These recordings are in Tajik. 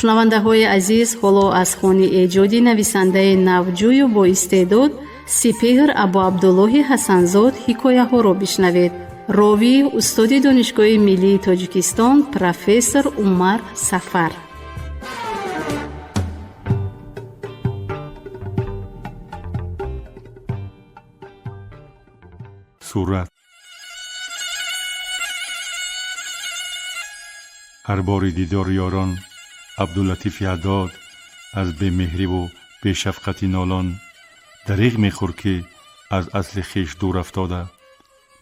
Шунавандаҳои азиз, ҳоло аз хони эҷоди нависандаи навҷӯю боистеъдод Сипеҳр Абуабдуллоҳи Ҳасанзод ҳикояҳоро бишнавед. Ровӣ устоди Донишгоҳи миллии Тоҷикистон, профессор Умар Сафар. Сурат. Ҳар бори дидори ёрон Абдулатифи Ҳаддод аз бемеҳриву бешафқатӣ нолон дариғ мехӯрд, ки аз асли хеш дур афтода.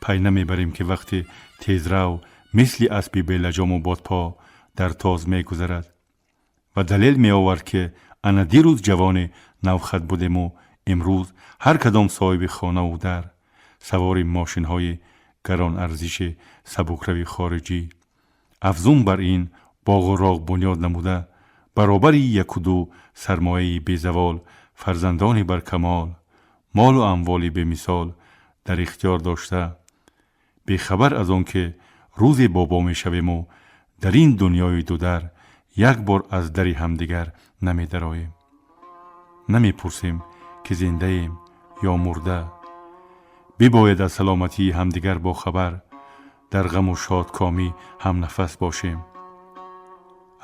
Пай намебарем, ки вақти тезрав мисли аспи белаҷому бодпо дар тоз мегузарад, ва далел меовард, ки ана дирӯз ҷавони навхат будему имрӯз ҳар кадом соҳиби хонаву дар, савори мошинҳои гаронарзиши сабукрави хориҷӣ, афзун бар ин боғу роғ бунёд намуда, баробари яку-ду сармояи безавол, фарзандони баркамол, молу амволи бемисол дар ихтиёр дошта, бехабар аз он ки рӯзе бобо мешавему дар ин дунёи дудар як бор аз дари ҳамдигар намедароем, намепурсем, ки зиндаем ё мурда. Бибояд аз саломатии ҳамдигар бохабар, дар ғаму шодкомӣ ҳамнафас бошем,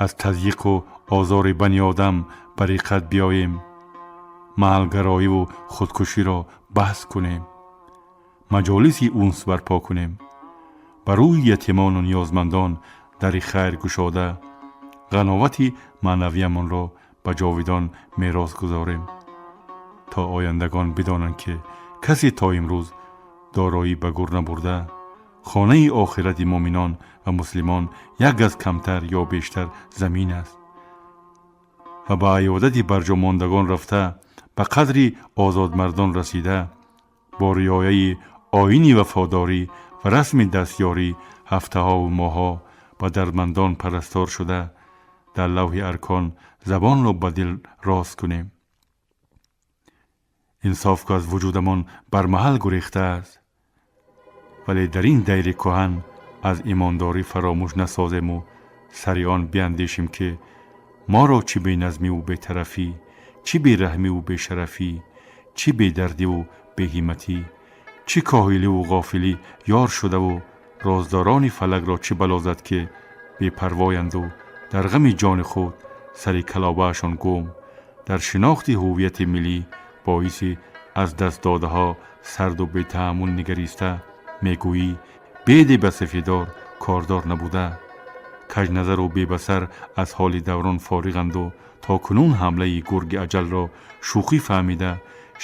аз тазйиқу озори бани одам ба риққат биёем, маҳалгароиву худкуширо баҳс кунем, маҷолиси унс барпо кунем, ба рӯи ятимону ниёзмандон дари хайр кушода, ғановати маънавиямонро ба ҷовидон мерос гузорем, то ояндагон бидонанд, ки касе то имрӯз дороӣ ба гур набурда, хонаи охирати муъминон ва муслимон як газ камтар ё бештар замин аст, ва ба аёдати барҷомондагон рафта, ба қадри озодмардон расида, бо риояи оини вафодорӣ ва расми дастёрӣ ҳафтаҳову моҳҳо ба дардмандон парастор шуда, дар лавҳи аркон забонро ба дил рост кунем. Инсоф ку аз вуҷудамон бармаҳал гурехтааст, вале дар ин дайри кӯҳан аз имондорӣ фаромӯш насозему сари он биандешем, ки моро чӣ беназмиву бетарафӣ, чӣ бераҳмиву бешарафӣ, чӣ бедардиву беҳимматӣ, чӣ коҳиливу ғофилӣ ёр шудаву роздорони фалакро чӣ бало зад, ки бепарвоянду дар ғами ҷони худ сари калобаашон гум, дар шинохти ҳуввияти миллӣ боиси аз дастдодаҳо сарду бетаҳаммул нигариста мегӯӣ беде ба сафедор кордор набуда, кажназару бебасар аз ҳоли даврон фориғанду то кунун ҳамлаи гурги аҷалро шӯхӣ фаҳмида,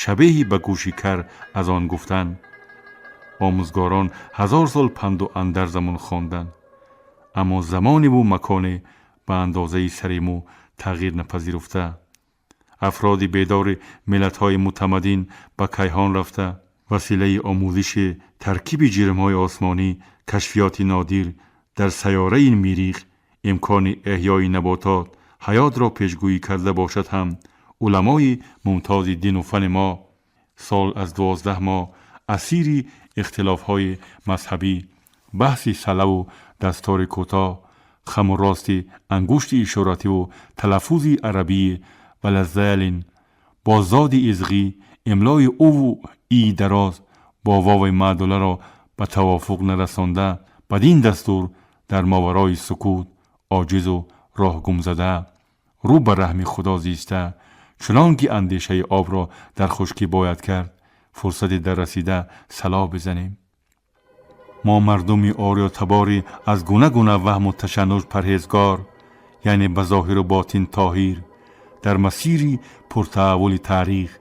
шабеҳи ба гӯши кар аз он гуфтан. Омӯзгорон ҳазор сол панду андарзамон хонданд, аммо замоневу маконе ба андозаи сари мӯ тағйир напазируфта. Афроди бедори миллатҳои мутамаддин ба кайҳон рафта, василаи омӯзиши таркиби ҷирмҳои осмонӣ, кашфиёти нодир дар сайёраи Мирих, имкони эҳёи наботот, ҳаётро пешгӯӣ карда бошад ҳам, уламои мумтози дину фани мо сол аз 12 моҳ асири ихтилофҳои мазҳабӣ, баҳси салаву дастори кӯтоҳ, хаму рости ангушти ишоративу талаффузи арабии валаззалин бо зоди изғӣ, имлои уву и дароз бо вови маъдуларо ба тавофуқ нарасонда, бадин дастур дар моварои сукут оҷизу роҳгумзада, рӯ ба раҳми Худо зиста, чунон ки андешаи обро дар хушкӣ бояд кард, фурсати даррасида сало бизанем. Мо мардуми ориётабори аз гуна-гуна ваҳму ташаннуҷ парҳезгор, яъне ба зоҳиру ботин тоҳир, дар масири пуртаҳаввули таърих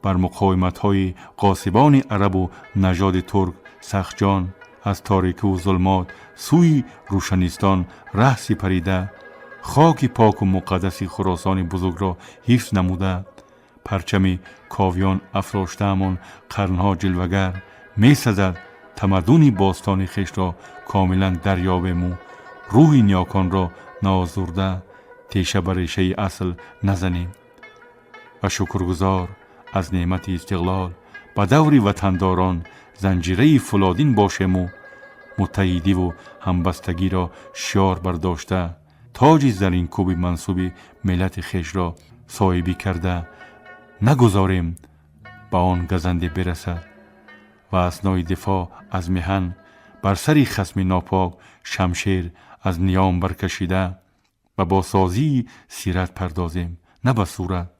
бар муқовиматҳои ғосибони арабу нажоди турк сахтҷон, аз торикиву зулмот сӯи рӯшанистон раҳ сипарида, хоки поку муқаддаси Хуросони бузургро ҳифз намуда, парчами ковиён афроштаамон қарнҳо ҷилвагар месазад, тамаддуни бостони хешро комилан дарёбему рӯҳи ниёконро наозурда, теша ба решаи асл назанем ва шукргузор аз неъмати истиқлол ба даври ватандорон занҷираи фулодин бошему муттаҳидиву ҳамбастагиро шиёр бардошта. Тоҷи заринкӯби мансуби миллати хешро соҳибӣ карда нагузорем ба он газанде бирасад ва аснои дифоъ аз меҳан бар сари хасми нопок шамшер аз ниём баркашида ба босозии сират пардозем, на ба сурат.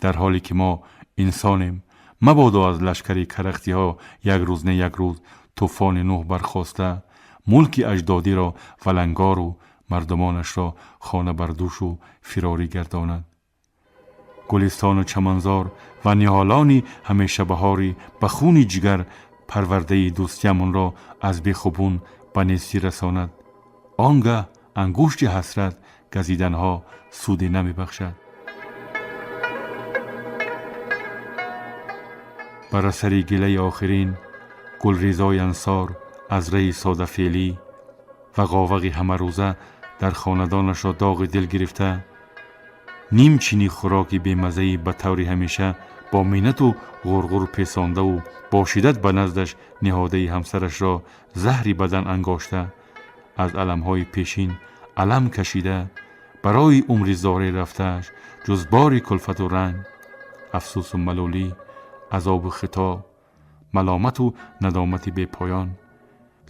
Дар ҳоле ки мо инсонем, мабодо аз лашкари карахтиҳо як рӯз не як рӯз тӯфони Нӯҳ бархоста мулки аҷдодиро валангору мардумонашро хона бардӯшу фирорӣ гардонад. Гулистону чаманзор ва ниҳолони ҳамешабаҳорӣ ба хуни ҷигар парвардаи дӯстиямонро аз бехубун ба нестӣ расонад. Он гаҳ ангушти ҳасрат газиданҳо суде намебахшад. Бар асари гилаи охирин Гулризои Ансор аз раи содафеълӣ ва ғовағи ҳамарӯза дар хонадонашро доғи дил гирифта, ним чини хӯроки бемаззаи ба таври ҳамеша бо миннату ғурғур песондаву бо шиддат ба наздаш ниҳодаи ҳамсарашро заҳри бадан ангошта, аз аламҳои пешин алам кашида, барои умри зоре рафтааш ҷуз бори кулфату ранг, афсӯсу малолӣ, азобу хито, маломату надомати бепоён,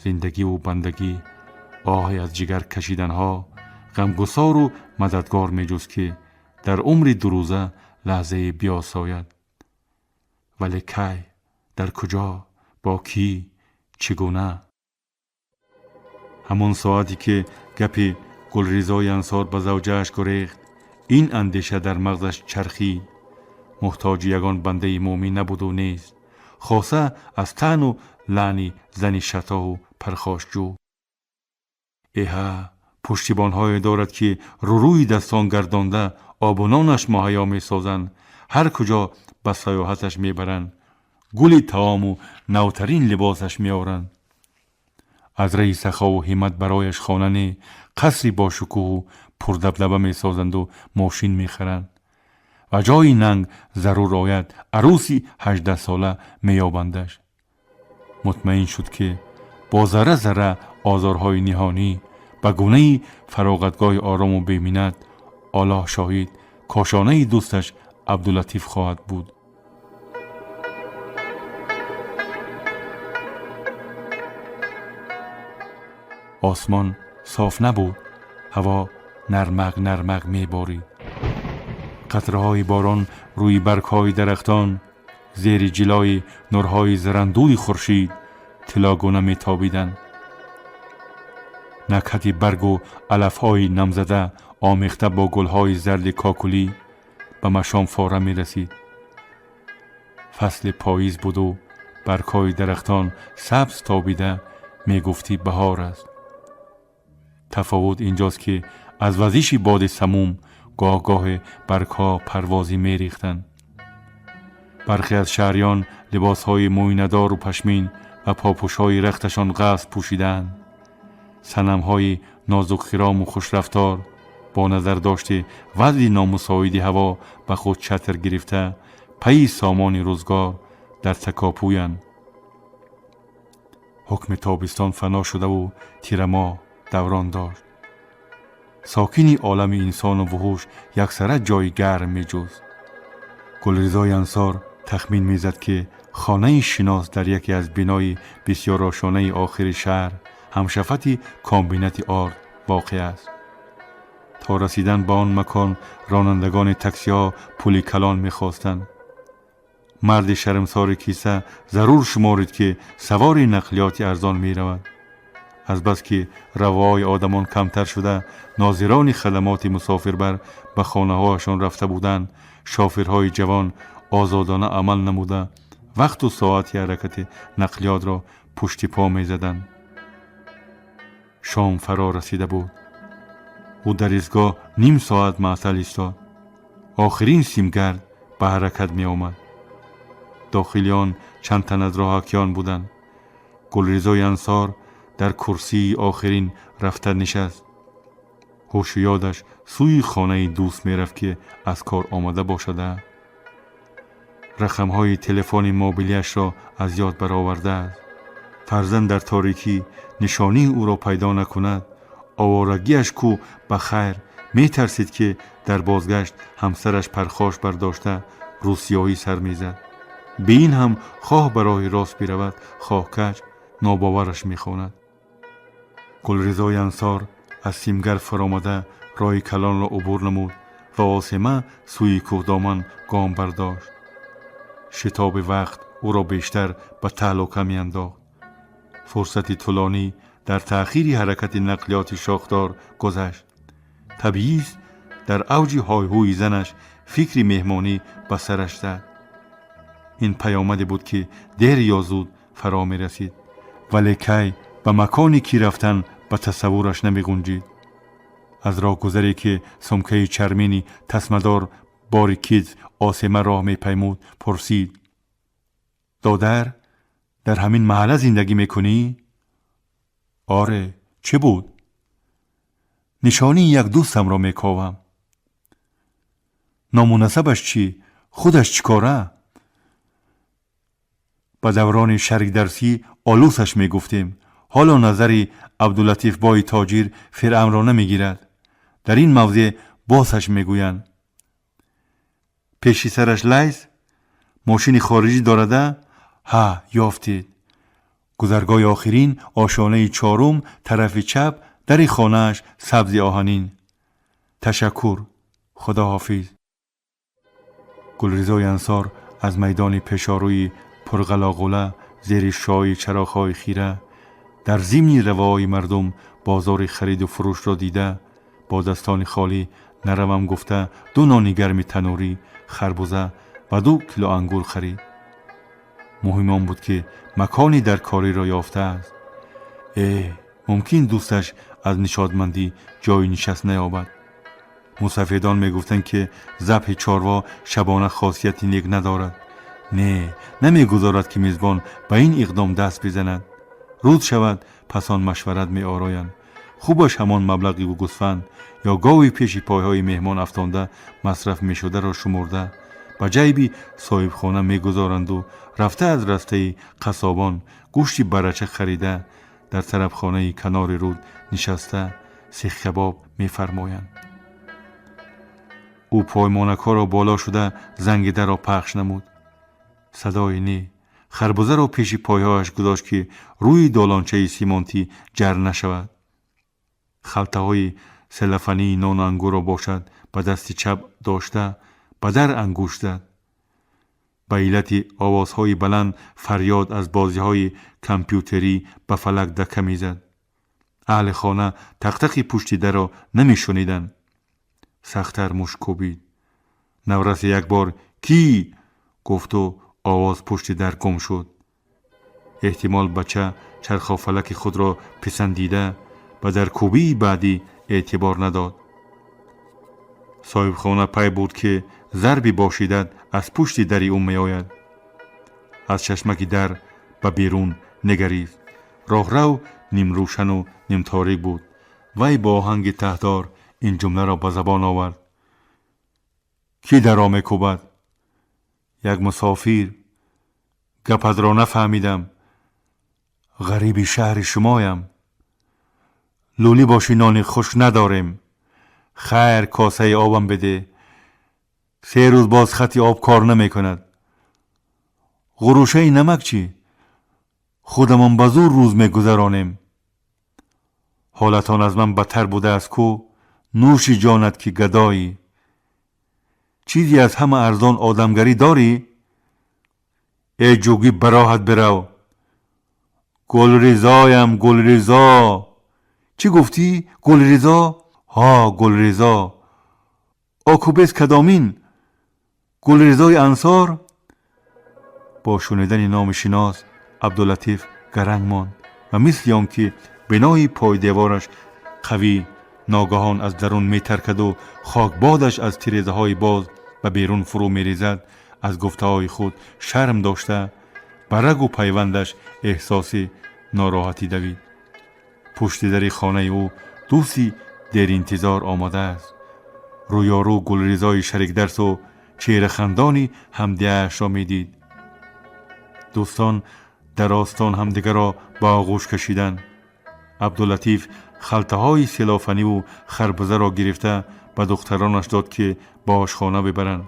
зиндагиву бандагӣ, оҳе аз ҷигар кашиданҳо ғамгусору мададгор меҷуст, ки дар умри дурӯза лаҳзае биосояд. Вале кай, дар куҷо, бо кӣ, чӣ гуна? Ҳамон соате ки гапи Гулризои Ансор ба завҷааш гурехт, ин андеша дар мағзаш чархид: муҳтоҷи ягон бандаи мӯмин набуду нест, хоса аз таъну лаъни зани шатоҳу пархошҷӯ. Эҳа, пуштибонҳое дорад, ки рӯрӯи дастон гардонда обунонаш муҳайё месозанд, ҳар куҷо ба саёҳаташ мебаранд, гули таому навтарин либосаш меоранд. Аз раи сахову ҳиммат барояш хона не, қасри бошукӯҳу пурдабдаба месозанду мошин мехаранд ва ҷои нанг зарур ояд арӯси 18-сола меёбандаш. Мутмаин шуд, ки бо зарра зарра озорҳои ниҳонӣ ба гунаи фароғатгоҳи орому беминнат, Оллоҳ шоҳид, кошонаи дӯсташ Абдулатиф хоҳад буд. Осмон соф набуд, ҳаво нармақ нармақ меборид. Қатраҳои борон рӯи баргҳои дарахтон зери ҷилои нурҳои зарандуди хуршид тиллогуна метобиданд. Накҳати баргу алафҳои намзада омехта бо гулҳои зарди кокулӣ ба машом фора мерасид. Фасли поиз буду баргҳои дарахтон сабз тобида, мегуфтӣ баҳор аст. Тафовут инҷост, ки аз вазиши боди самум гоҳ-гоҳе баргҳо парвозӣ мерехтанд. Бархе аз шаҳриён либосҳои мӯйнадору пашмин ва попӯшҳои рахташон ғафз пӯшидаанд. Санамҳои нозукхирому хушрафтор бо назардошти вазъи номусоиди ҳаво ба худ чатр гирифта, пайи сомони рӯзгор дар такопӯянд. Ҳукми тобистон фано шудаву тирамоҳ даврон дошт. Сокини олами инсону вуҳуш яксара ҷои гарм меҷуст. Гулризои Ансор тахмин мезад, ки хонаи шинос дар яке аз бинои бисёрошонаи охири шаҳр, ҳамшафати комбинати орд воқеъ аст. То расидан ба он макон ронандагони таксиҳо пули калон мехостанд. Марди шармсори киса зарур шуморид, ки савори нақлиёти арзон меравад. Азбаски равои одамон камтар шуда, нозирони хадамоти мусофирбар ба хонаҳояшон рафта буданд, шофирҳои ҷавон озодона амал намуда, вақту соати ҳаракати нақлиётро пушти по мезаданд. Шом фаро расида буд. Ӯ дар истгоҳ ним соат маътал истод. Охирин симгард ба ҳаракат меомад. Дохили он чанд тан аз роҳакиён буданд. Гулризои Ансор дар курсии охирин рафта нишаст. Ҳушу ёдаш сӯи хонаи дӯст мерафт, ки аз кор омада бошада. Рақамҳои телефони мобилиашро аз ёд баровардааст. Фарзан дар торикӣ нишонии ӯро пайдо накунад, Оворагиаш кӯ ба хайр, метарсид, ки дар бозгашт ҳамсараш пархош бардошта рӯсиёӣ сар мезад. Бе ин ҳам хоҳ ба роҳи рост биравад, хоҳ каҷ, нобовараш мехонад. Гулризои Ансор аз симгар фаромада роҳи калонро убур намуд ва осема сӯи кӯҳдоман гом бардошт. Шитоби вақт ӯро бештар ба таҳлука меандохт. Фурсати тӯлонӣ дар таъхири ҳаракати нақлиёти шохдор гузашт. Табиист, дар авҷи ҳойҳӯи занаш фикри меҳмонӣ ба сараш зад. Ин паёмаде буд, ки дер ё зуд фаро мерасид, вале кай, ба макони кӣ рафтан ба тасаввураш намеғунҷид. Аз роҳгузаре, ки сумкаи чармини тасмадор бори китф осема роҳ мепаймуд, пурсид: «Додар, дар ҳамин маҳалла зиндагӣ мекунӣ?» «Оре, чӣ буд?» «Нишонии як дӯстамро мековам». «Ному насабаш чӣ? Худаш чӣ кора?» «Ба даврони шарикдарсӣ Олусаш мегуфтем. Ҳоло назари Абдулатифбои тоҷир Фиръавнро намегирад. Дар ин мавзеъ босаш мегӯянд. Пеши сараш лайс мошини хориҷӣ дорада? Ҳа, ёфтед. Гузаргоҳи охирин, ошонаи чорум, тарафи чап, дари хонааш сабзи оҳанин». «Ташаккур, худоҳофиз». Гулризои Ансор аз майдони пешорӯи пурғалоғула, зери шои чароғҳои хира, дар зимни равои мардум бозори хариду фурӯшро дида, бо дастони холӣ наравам гуфта, ду нони гарми танӯрӣ, харбуза ва 2 кило ангур харид. Муҳим он буд, ки макони даркориро ёфтааст. Э, мумкин дӯсташ аз нишодмандӣ ҷойи нишаст наёбад. Мусафедон мегуфтанд, ки забҳи чорво шабона хосияти нек надорад. Не, намегузорад, ки мизбон ба ин иқдом даст бизанад. Рӯз шавад, пас он машварат меороянд. Хубаш ҳамон маблағи гӯсфанд ё гови пеши пойҳои меҳмон афтонда масраф мешударо шумурда, ба ҷайби соҳибхона мегузоранду рафта аз растаи қассобон гӯшти барача харида, дар тарабхонаи канори руд нишаста сихкабоб мефармоянд. Ӯ поймонакҳоро боло шуда занги дарро пахш намуд. Садое не. Харбузаро пеши пойҳояш гузошт, ки рӯи долончаи симонтӣ ҷар нашавад. Халтаҳои селофании нону ангурро бошад ба дасти чап дошта, ба дар ангушт зад. Ба иллати овозҳои баланд фарёд аз бозиҳои компютерӣ ба фалак дака мезад. Аҳли хона тақтақи пушти дарро намешуниданд. Сахттар мушт кӯбид. Наврасе як бор «Кӣ?» гуфту овоз пушти дар гум шуд. Эҳтимол, бача чархофалаки худро писандида, ба даркӯбии баъдӣ эътибор надод. Соҳибхона пай бурд, ки зарби бошиддат аз пушти дари ӯ меояд. Аз чашмаки дар ба берун нигарист. Роҳрав нимрӯшану нимторик буд. Вай бо оҳанги таҳдор ин ҷумларо ба забон овард: «Кӣ дарро мекӯбад?» «Як мусофир». «Гапатро нафаҳмидам». «Ғариби шаҳри шумоям». «Лӯлӣ бошӣ, нони хушк надорем». «Хайр, косаи обам биде. 3 рӯз боз хати об кор намекунад». «Ғурушаи намак чӣ?» «Худамон ба зӯр рӯз мегузаронем». «Ҳолатон аз ман бадтар будааст ку? Нӯши ҷонат, ки гадоӣ. Чизе аз ҳама арзон одамгарӣ дорӣ?» «Э, ҷугӣ, ба роҳат бирав». «Гулризоям, Гулризо». «Чӣ гуфтӣ? Гулризо?» «Ҳо, Гулризо». «Окубес кадомин? Гулризои Ансор?» Бо шунидани номи шинос Абдулатиф гаранг монд ва мисли он ки бинои пойдевораш қавӣ ногаҳон аз дарун метаркаду хокбодаш аз тирезаҳои боз ба берун фурӯ мерезад, аз гуфтаҳои худ шарм дошта, ба рагу пайвандаш эҳсоси нороҳатӣ давид. Пушти дари хонаи ӯ дӯсти деринтизор омадааст. Рӯёрӯ Гулризои шарикдарсу чеҳрахандони ҳамдияашро медид. Дӯстон дар остон ҳамдигарро ба оғӯш кашиданд. Абдулатиф халтаҳои селофаниву харбузаро гирифта ба духтаронаш дод, ки ба ошхона бибаранд.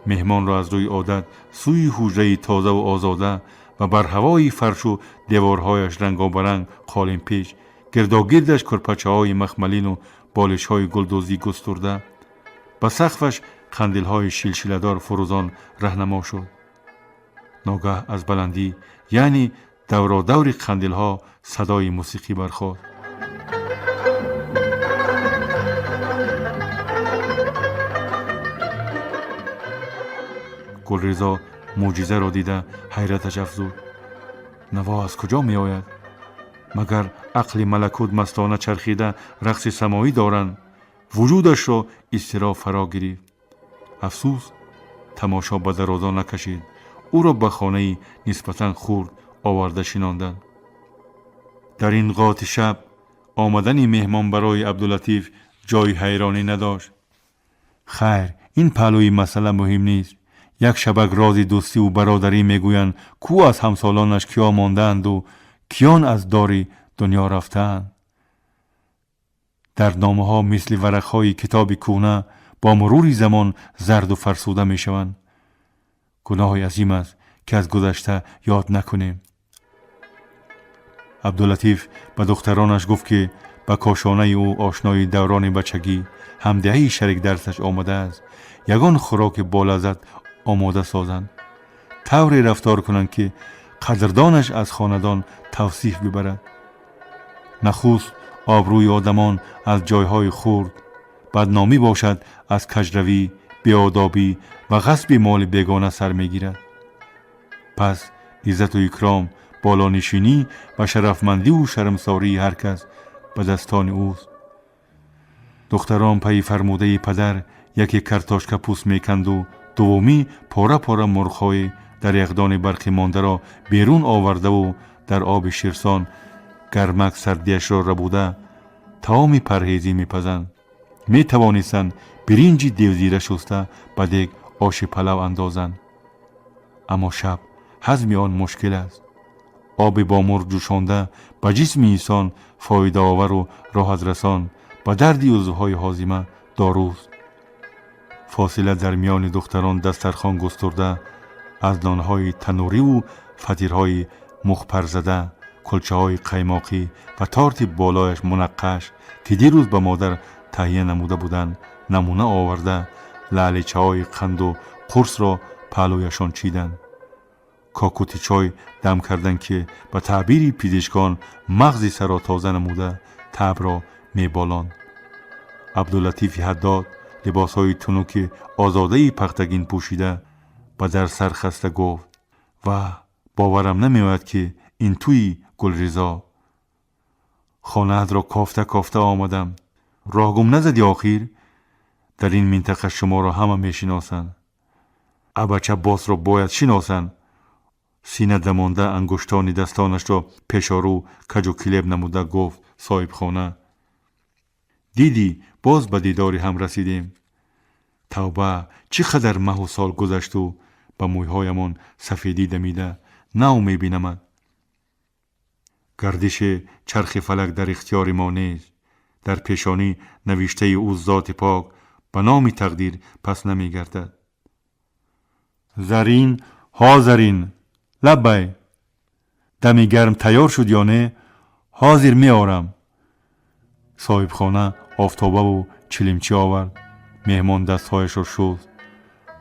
Меҳмонро аз рӯи одат сӯи ҳуҷраи тозаву озода ва бар ҳавои фаршу деворҳояш рангобаранг қолинпеч, гирдогирдаш курпачаҳои махмалину болишҳои гулдӯзӣ густурда, ба сақфаш қандилҳои шилшиладор фурӯзон раҳнамо шуд. Ногаҳ аз баландӣ, яъне давродаври қандилҳо, садои мусиқӣ бархост. Гулризо мӯъҷизаро дида ҳайраташ афзуд. Наво аз куҷо меояд? Магар ақли малакут мастона чархида рақси самоӣ доранд? Вуҷудашро изтироб фаро гирифт. Афсӯс, тамошо ба дарозо накашид. Ӯро ба хонаи нисбатан хурд оварда шинонданд. Дар ин ғоти шаб омадани меҳмон барои Абдулатиф ҷои ҳайронӣ надошт. Хайр, ин паҳлӯи масъала муҳим нест. Як шабак рози дӯстиву бародарӣ мегӯянд, кӯ аз ҳамсолонаш киё мондаанду киён аз дори дунё рафтаанд. Дар номаҳо мисли варақҳои китоби кӯна бо мурури замон зарду фарсуда мешаванд. Гуноҳи азим аст, ки аз гузашта ёд накунем. Абдулатиф ба духтаронаш гуфт, ки ба кошонаи ӯ ошнои даврони бачагӣ, ҳамдиҳаи шарикдарсаш омадааст, ягон хӯроки болаззат омода созанд, тавре рафтор кунанд, ки қадрдонаш аз хонадон тавсиф бибарад. Нахуст обрӯи одамон аз ҷойҳои хурд, бадномӣ бошад аз кажравӣ, беодобӣ ва ғасби моли бегона сар мегирад. Пас иззату икром, болонишинӣ ва шарафмандиву шармсории ҳар кас ба дастони ӯст. Духтарон пайи фармудаи падар яке картошка пӯст меканду дуввумӣ пора-пора мурғҳои дар яхдони барқӣ мондаро берун овардаву дар оби ширсон гармак сардиашро рабуда таоми парҳезӣ мепазанд. Метавонистанд биринҷи девзира шуста ба дег оши палав андозанд. Аммо шаб ҳазми он мушкил аст. Оби бо мурғ ҷӯшонда ба ҷисми инсон фоидаовару роҳатрасон, ба дарди узвҳои ҳозима доруст. Фосила дар миёни духтарон дастархон густурда, аз нонҳои танӯриву фатирҳои мухпарзада, кулчаҳои қаймоқӣ ва торти болояш мунаққаш, ки дирӯз ба модар таҳия намуда буданд, намуна оварда, лаъличаҳои қанду қурсро паҳлӯяшон чиданд. Кокути чой дам карданд, ки ба таъбири пизишкон мағзи саро тоза намуда табро меболонд. Абдулатифи Ҳаддод либосҳои тунуки озодаи пахтагин пӯшида ба дар сар хаста гуфт: «Ва боварам намеояд, ки ин туи, Гулризо. Хонаатро кофта кофта омадам. Роҳ гум назадӣ охир? Дар ин минтақа шуморо ҳама мешиносанд. Абача босро бояд шиносанд». Сина дамонда ангуштони дастонашро пешорӯ каҷу килеб намуда гуфт соҳибхона: «Дидӣ, боз ба дидори ҳам расидем. Тавба, чӣ қадар маҳу сол гузашту ба мӯйҳоямон сафедӣ дамида нав мебинамад. Гардиши чархи фалак дар ихтиёри мо нест. Дар пешонӣ навиштаи ӯ зоти пок ба номи тақдир пас намегардад». «Зарин, ҳо Зарин, лаббай! Дами гарм тайёр шуд ё не? Ҳозир меорам». Соҳибхона офтобаву чилимчӣ овард. Меҳмон дастҳояшро шуст.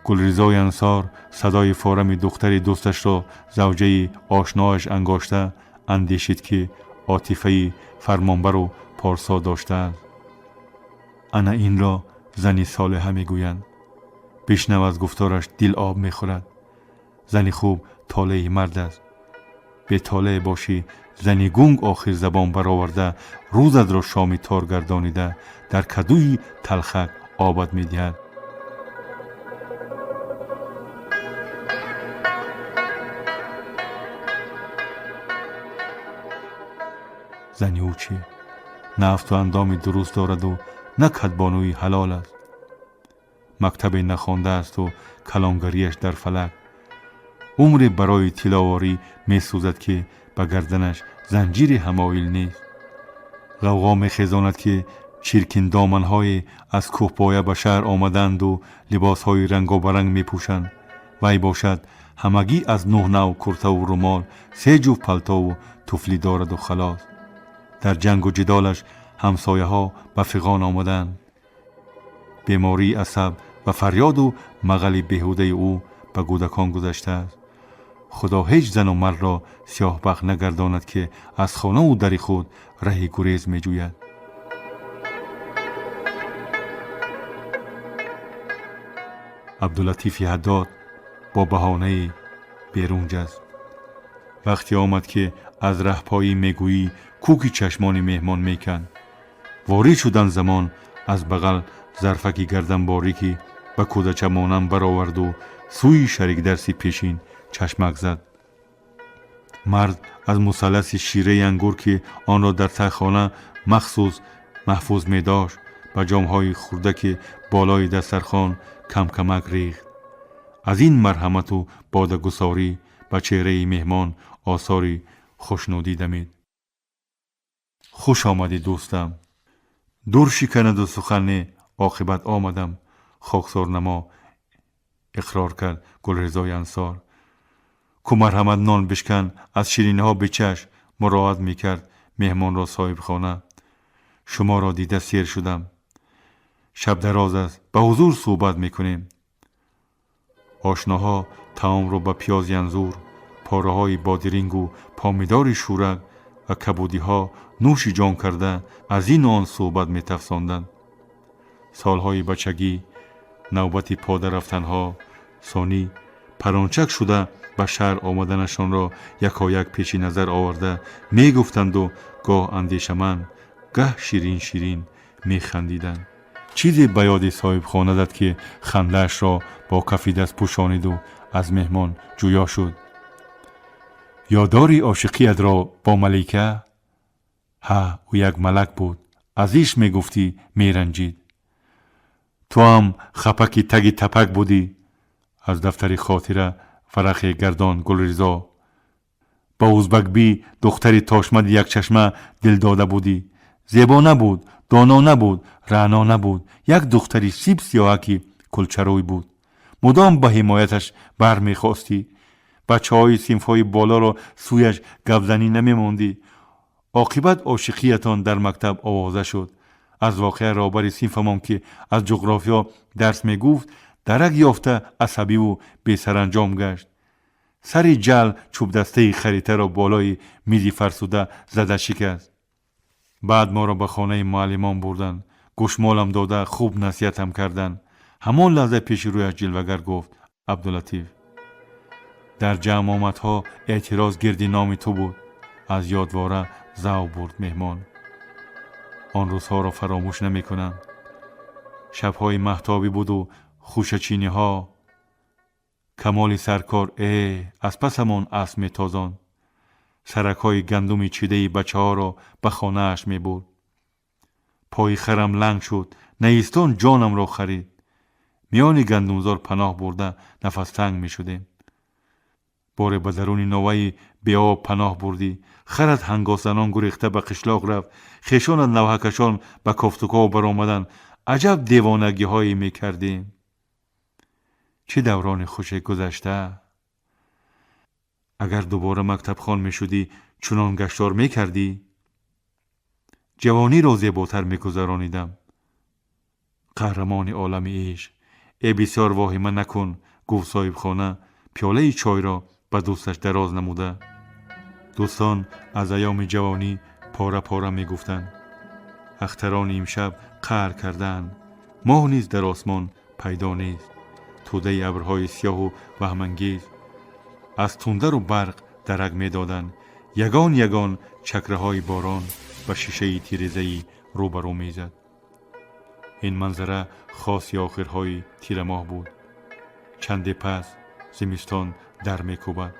Гулризои Ансор садои форами духтари дӯсташро завҷаи ошнояш ангошта андешид, ки отифаи фармонбару порсо доштааст. Ана инро зани солиҳа мегӯянд. Бишнав, аз гуфтораш дил об мехӯрад. Зани хуб толеи мард аст. Бетолеъ бошӣ, зани гунг охир забон бароварда, рӯзатро шоми тор гардонида, дар кадӯи талхак обат медиҳад. Зани ӯ чӣ? На афту андоми дуруст дораду, на кадбонӯи ҳалол аст. Мактабе нахондаасту калонгариаш дар фалак. Умре барои тилловорӣ месӯзад, ки ба гарданаш занҷири ҳамоил нест. Ғавғо мехезонад, ки чиркиндоманҳое аз кӯҳпоя ба шаҳр омадаанду либосҳои рангобаранг мепӯшанд. Вай бошад, ҳамагӣ аз 9 нав куртаву румол, 3 ҷуфт палтову туфлӣ дораду халос. Дар ҷангу ҷидолаш ҳамсояҳо ба фиғон омаданд. Бемории асаб ва фарёду мағали беҳудаи ӯ ба кӯдакон гузаштааст. Худо ҳеҷ зану мардро сиёҳбахт нагардонад, ки аз хонаву дари худ раҳи гурез меҷӯяд. Абдулатифи Ҳаддод бо баҳонаи берун ҷаст. Вақте омад, ки аз раҳпоӣ мегӯӣ, кӯки чашмони меҳмон меканд. Ворид шудан замон аз бағал зарфаки гарданборикӣ ба кӯдачамонам бароварду сӯи шарикдарси пешин чашмак зад. Мард аз мусалласи шираи ангур, ки онро дар тайхона махсус маҳфуз медошт, ба ҷомҳои хурдаки болои дастархон камкамак рехт. Аз ин марҳамату бодагусорӣ ба чеҳраи меҳмон осори хушнудӣ дамид. Хуш омадӣ, дӯстам. Дур шиканаду сухане оқибат омадам, хоксорнамо иқрор кард Гулризои Ансор. Ку марҳамат, нон бишкан, аз шириниҳо бичаш, муроат мекард меҳмонро соҳибхона. Шуморо дида сер шудам. Шаб дароз аст, ба ҳузур суҳбат мекунем. Ошноҳо таомро ба пиёзи анзур, пораҳои бодирингу помидори шӯрак ва кабудиҳо нӯши ҷон карда, аз ину он суҳбат метафсонданд. Солҳои бачагӣ, навбати пода рафтанҳо, сонӣ парончак шуда ба шаҳр омаданашонро якояк пеши назар оварда мегуфтанду гоҳ андешаманд, гаҳ ширин ширин механдиданд. Чизе ба ёди соҳибхона зад, ки хандаашро бо кафи даст пӯшониду аз меҳмон ҷӯё шуд: Ёдори ошиқиятро бо Малика? Ҳа, ӯ як малак буд. Аз иш мегуфтӣ, меранҷид. Туам хапаки таги тапак будӣ. Аз дафтари хотира варақе гардон Гулризо. Ба Узбакбӣ, духтари тошмади якчашма, дил дода будӣ. Зебо набуд, доно набуд, раъно набуд, як духтари сиб сиёҳаки кулчарӯй буд. Мудом ба ҳимояташ бармехостӣ. Бачаҳои синфҳои болоро сӯяш гапзанӣ намемондӣ. Оқибат ошиқиятон дар мактаб овоза шуд. Аз воқеа роҳбари синфамон, ки аз ҷуғрофиё дарс мегуфт, дарак ёфта асабиву бесаранҷом гашт. Сари ҷал чӯбдастаи харитаро болои мизи фарсуда зада шикаст. Баъд моро ба хонаи муаллимон бурданд, гӯшмолам дода, хуб насиҳатам карданд. Ҳамон лаҳза пеши рӯяш ҷилвагар гуфт Абдулатиф: Дар ҷамъомадҳо эътироз гирди номи ту буд. Аз ёдвора зав бурд меҳмон. Он рӯзҳоро фаромӯш намекунам. Шабҳои маҳтобӣ буду хушачиниҳо. Камоли саркор аз пасамон асп метозонд. Саракҳои гандуми чидаи бачаҳоро ба хонааш мебурд. Пои харам ланг шуд, наистон ҷонамро харид. Миёни гандумзор паноҳ бурда нафастанг мешудем. Боре ба даруни новаи беоб паноҳ бурдӣ. Харат ҳангосзанон гурехта ба қишлоқ рафт. Хешонат навҳакашон ба кофтуков баромаданд. Аҷаб девонагиҳое мекардем. Чӣ даврони хуше гузашта! Агар дубора мактабхон мешудӣ, чунон гаштор мекардӣ? Ҷавониро зеботар мегузаронидам. Қаҳрамони олами ишқ! Э, бисёр воҳима накун, гуфт соҳибхона, пиёлаи чойро ба дӯсташ дароз намуда. Дӯстон аз айёми ҷавонӣ пора пора мегуфтанд. Ахтарони имшаб қаҳр кардаанд. Моҳ низ дар осмон пайдо нест. Тӯдаи абрҳои сиёҳу ваҳмангез аз тундару барқ дарак медоданд. Ягон ягон чакраҳои борон ба шишаи тирезаӣ рӯбарӯ мезад. Ин манзара хоси охирҳои тирамоҳ буд. Чанде пас зимистон дар мекӯбад.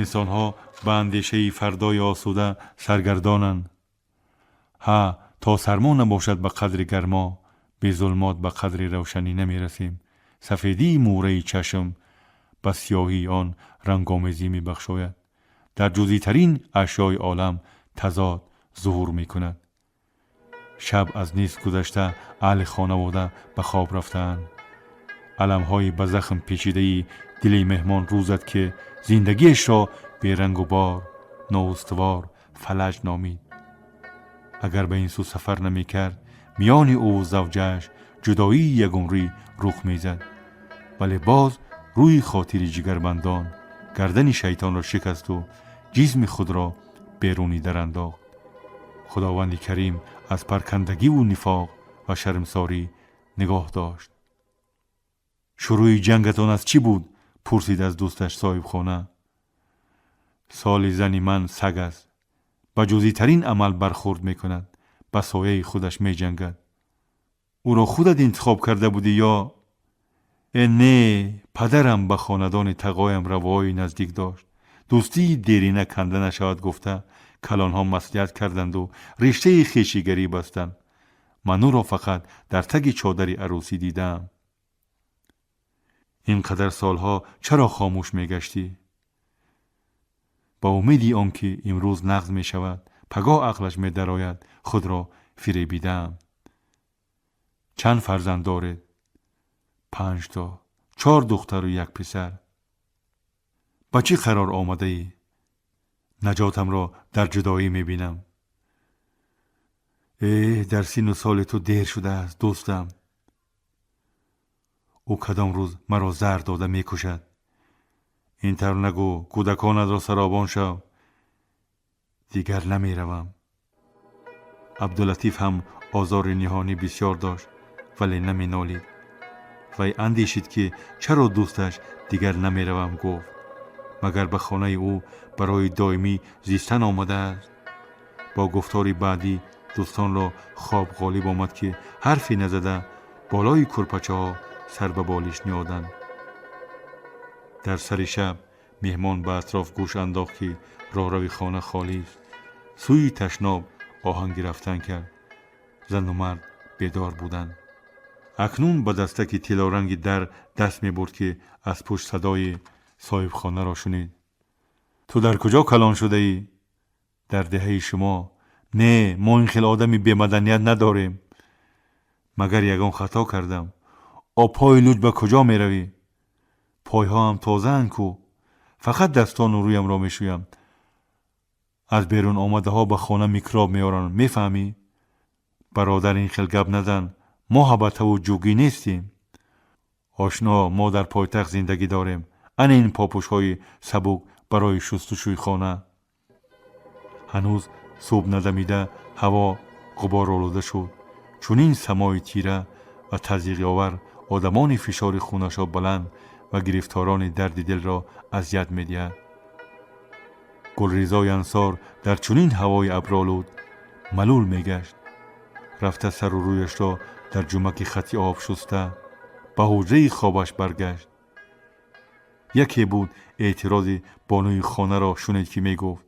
Инсонҳо ба андешаи фардои осуда саргардонанд. Ҳа, то сармо набошад ба қадри гармо, безулмот ба қадри равшанӣ намерасем. Сафедии мӯраи чашм ба сиёҳии он рангомезӣ мебахшояд. Дар ҷузъитарин ашёи олам тазод Зуҳур мекунад. Шаб аз нисф гузашта, аҳли хонавода ба хоб рафтаанд. Аламҳои ба захм печидаи дили меҳмон рӯзад, ки зиндагиашро берангу бор, ноустувор, фалаҷ номид. Агар ба ин сӯ сафар намекард, миёни ӯву завҷааш ҷудоии ягумрӣ рух мезад. Вале боз рӯи хотири ҷигарбандон гардани шайтонро шикасту ҷисми худро берунӣ дарандохт. Худованди карим аз паркандагиву нифоқ ва шармсорӣ нигоҳ дошт. Шурӯи ҷангатон аз чӣ буд? Пурсид аз дӯсташ соҳибхона. Соли зани ман саг аст, ба ҷузъитарин амал бархӯрд мекунад, ба сояи худаш меҷангад. Ӯро худат интихоб карда будӣ ё э? Не, падарам ба хонадони тағоям равои наздик дошт. Дӯстии дерина канда нашавад гуфта, калонҳо маслиҳат карданду риштаи хешигарӣ бастанд. Ман ӯро фақат дар таги чодари арӯсӣ дидаам. Ин қадар солҳо чаро хомӯш мегаштӣ? Ба умеди он ки имрӯз нағз мешавад, пагоҳ ақлаш медарояд, худро фиребидаам. Чанд фарзанд доред? Панҷто, чор духтару як писар. Ба чӣ қарор омадаӣ? Наҷотамро дар ҷудоӣ мебинам. Э, дар синну соли ту дер шудааст, дӯстам. Ӯ кадом рӯз маро заҳр дода мекушад. Ин тавр нагӯ, кӯдаконатро саробон шав. Дигар намеравам. Абдулатиф ҳам озори ниҳонӣ бисёр дошт, вале наменолид. Вай андешид, ки чаро дӯсташ дигар намеравам гуфт. Магар ба хонаи ӯ барои доимӣ зистан омадааст? Бо гуфтори баъдӣ дӯстонро хоб ғолиб омад, ки ҳарфе назада болои кӯрпачаҳо сар ба болиш ниҳоданд. Дар сари шаб меҳмон ба атроф гӯш андохт, ки роҳрави хона холист. Сӯи ташноб оҳанги рафтан кард. Зану мард бедор буданд. Акнун ба дастаки тиллоранги дар даст мебурд, ки аз пушт садои соҳибхонаро шунид: «Ту дар куҷо калон шудаӣ?» «Дар деҳаи шумо». «Не, мо ин хел одами бемаданият надорем». «Магар ягон хато кардам?» «Обҳои луҷ ба куҷо меравӣ? Пойҳоам тозаанд ку, фақат дастону рӯямро мешӯям. Аз берун омадаҳо ба хона микроб меоранд, мефаҳмӣ?» «Бародар, ин хел гап назан, мо ҳабатаву ҷугӣ нестем». «Ошно, мо дар пойтахт зиндагӣ дорем. Ана ин попӯшҳои сабук барои шустушӯи хона». Ҳанӯз субҳ надамида, ҳаво ғуборолуда шуд. Чунин самои тира ва тазйиқовар одамони фишори хунашо баланд ва гирифторони дарди дилро азият медиҳад. Гулризои Ансор дар чунин ҳавои абролуд малул мегашт. Рафта сару рӯяшро дар ҷумаки хати об шуста, ба ҳуҷраи хобаш баргашт. Яке буд, эътирози бонуи хонаро шунид, ки мегуфт: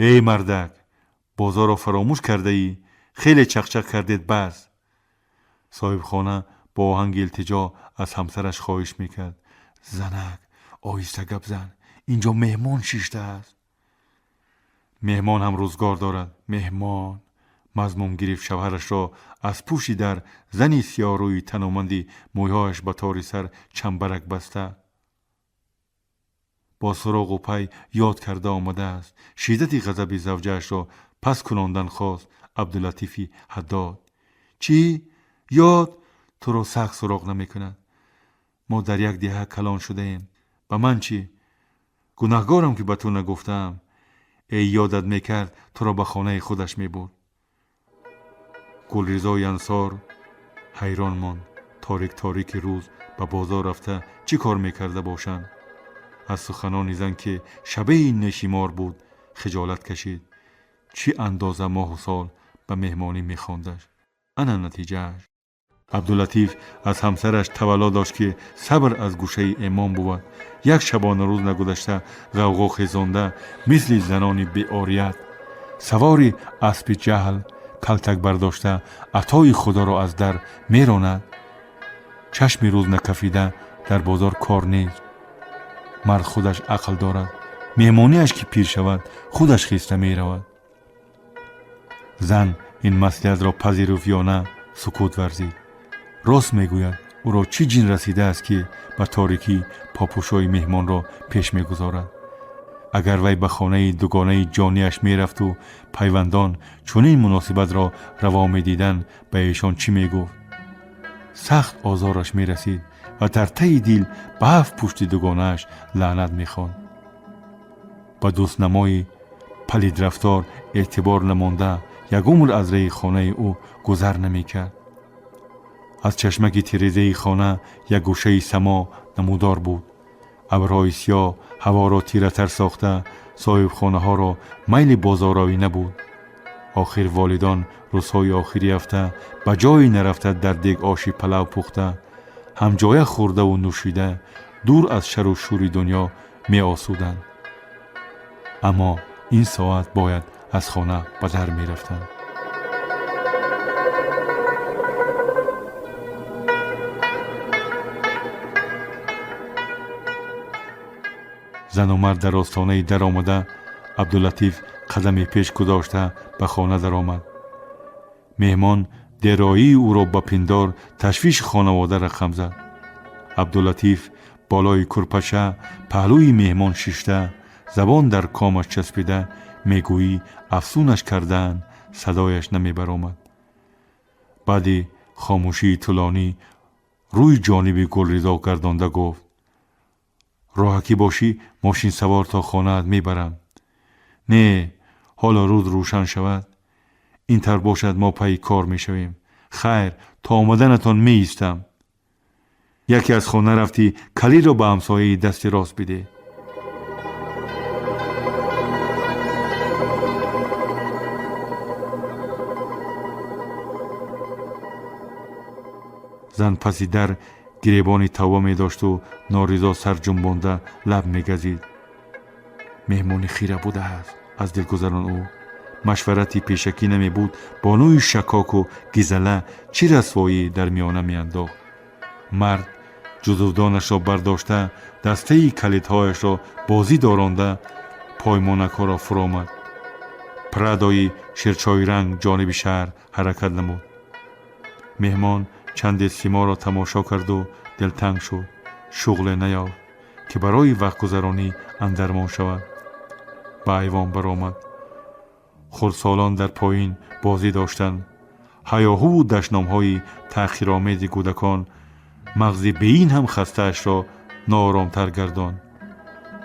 «Эй мардак, бозорро фаромӯш кардаӣ? Хеле чақчақ кардед, бас». Соҳибхона бо оҳанги илтиҷо аз ҳамсараш хоҳиш мекард: «Занак, оҳиста гап зан, инҷо меҳмон шиштааст». «Меҳмон ҳам рӯзгор дорад, меҳмон», мазмум гирифт шавҳарашро аз пушти дар зани сиёҳрӯи таноманди мӯйҳояш ба тори сар чамбарак баста. Бо суроғу пай ёд карда омадааст. Шиддати ғазаби завҷаашро пас кунондан хост Абдулатифи Ҳаддод. «Чӣ ёд? Туро сахт суроғ намекунад. Мо дар як деҳа калон шудаем. Ба ман чӣ? Гунаҳгорам, ки ба ту нагуфтаам. Эй, ёдат мекард, туро ба хонаи худаш мебурд». Гулризои Ансор ҳайрон монд. Торик торики рӯз ба бозор рафта чӣ кор мекарда бошанд? Аз суханони зан, ки шабеҳи неши мор буд, хиҷолат кашид. Чӣ андоза моҳу сол ба меҳмонӣ мехондаш, ана натиҷааш. Абдулатиф аз ҳамсараш тавалло дошт, ки сабр аз гӯшаи имон бувад. Як шабонарӯз нагузашта, ғавғо хезонда, мисли занони беорият, савори аспи ҷаҳл, калтак бардошта, атои худоро аз дар меронад. Чашми рӯз накафида дар бозор кор нест. Мард худаш ақл дорад. Меҳмониаш ки пир шавад, худаш хеста меравад. Зан ин маслиҳатро пазируфт ё на, сукут варзид. Рост мегӯяд, ӯро чӣ ҷин расидааст, ки ба торикӣ попӯшои меҳмонро пеш мегузорад? Агар вай ба хонаи дугонаи ҷониаш мерафту пайвандон чунин муносибатро раво медиданд, ба эшон чӣ мегуфт? Сахт озораш мерасид ва дар таи дил ба ҳафт пушти дугонааш лаънат мехонд. Ба дӯстнамои палидрафтор эътибор намонда, як умр аз раи хонаи ӯ гузар намекард. Аз чашмаки тирезаи хона як гӯшаи само намудор буд. Абрҳои сиёҳ ҳаворо тиратар сохта, соҳибхонаҳоро майли бозорравӣ набуд. Охир волидон рӯзҳои охири ҳафта ба ҷое нарафта, дар дег оши палав пухта, ҳамҷоя хӯрдаву нӯшида, дур аз шару шӯри дунё меосуданд. Аммо ин соат бояд аз хона ба дар мерафтанд. Зану мард дар остонаи дар омада, Абдулатиф қадаме пеш гузошта ба хона даромад. Меҳмон дероии ӯро ба пиндор ташвиши хонавода рақам зад. Абдулатиф болои курпача паҳлӯи меҳмон шишта, забон дар комаш часпида, мегӯӣ афсунаш кардаанд, садояш намебаромад. Баъди хомӯшии тӯлонӣ рӯи ҷониби Гулризо гардонда гуфт: «Роҳакӣ бошӣ, мошинсавор то хонаат мебарам». «Не, ҳоло рӯз рӯшан шавад. Ин тавр бошад, мо пайи кор мешавем. Хайр, то омаданатон меистам. Яке аз хона рафтӣ, калидро ба ҳамсояи дасти рост бидеҳ». Зан паси дар гиребони тавба медошту норизо сар ҷунбонда лаб мегазид. Меҳмони хира будааст, аз дил гузарон ӯ. Машварати пешакӣ намебуд, бонуи шакоку гизала чӣ расвоӣ дар миёна меандохт? Мард ҷузувдонашро бардошта, дастаи калидҳояшро бозӣ доронда, поймонакҳоро фуромад. Прадои ширчойранг ҷониби шаҳр ҳаракат намуд. Меҳмон чанде симоро тамошо карду дилтанг шуд. Шуғле наёфт, ки барои вақтгузаронӣ андармон шавад. Ба айвон баромад. Хурдсолон дар поин бозӣ доштанд. Ҳаёҳуву дашномҳои таъхиромези кӯдакон мағзи беин ҳам хастаашро нооромтар гардонд.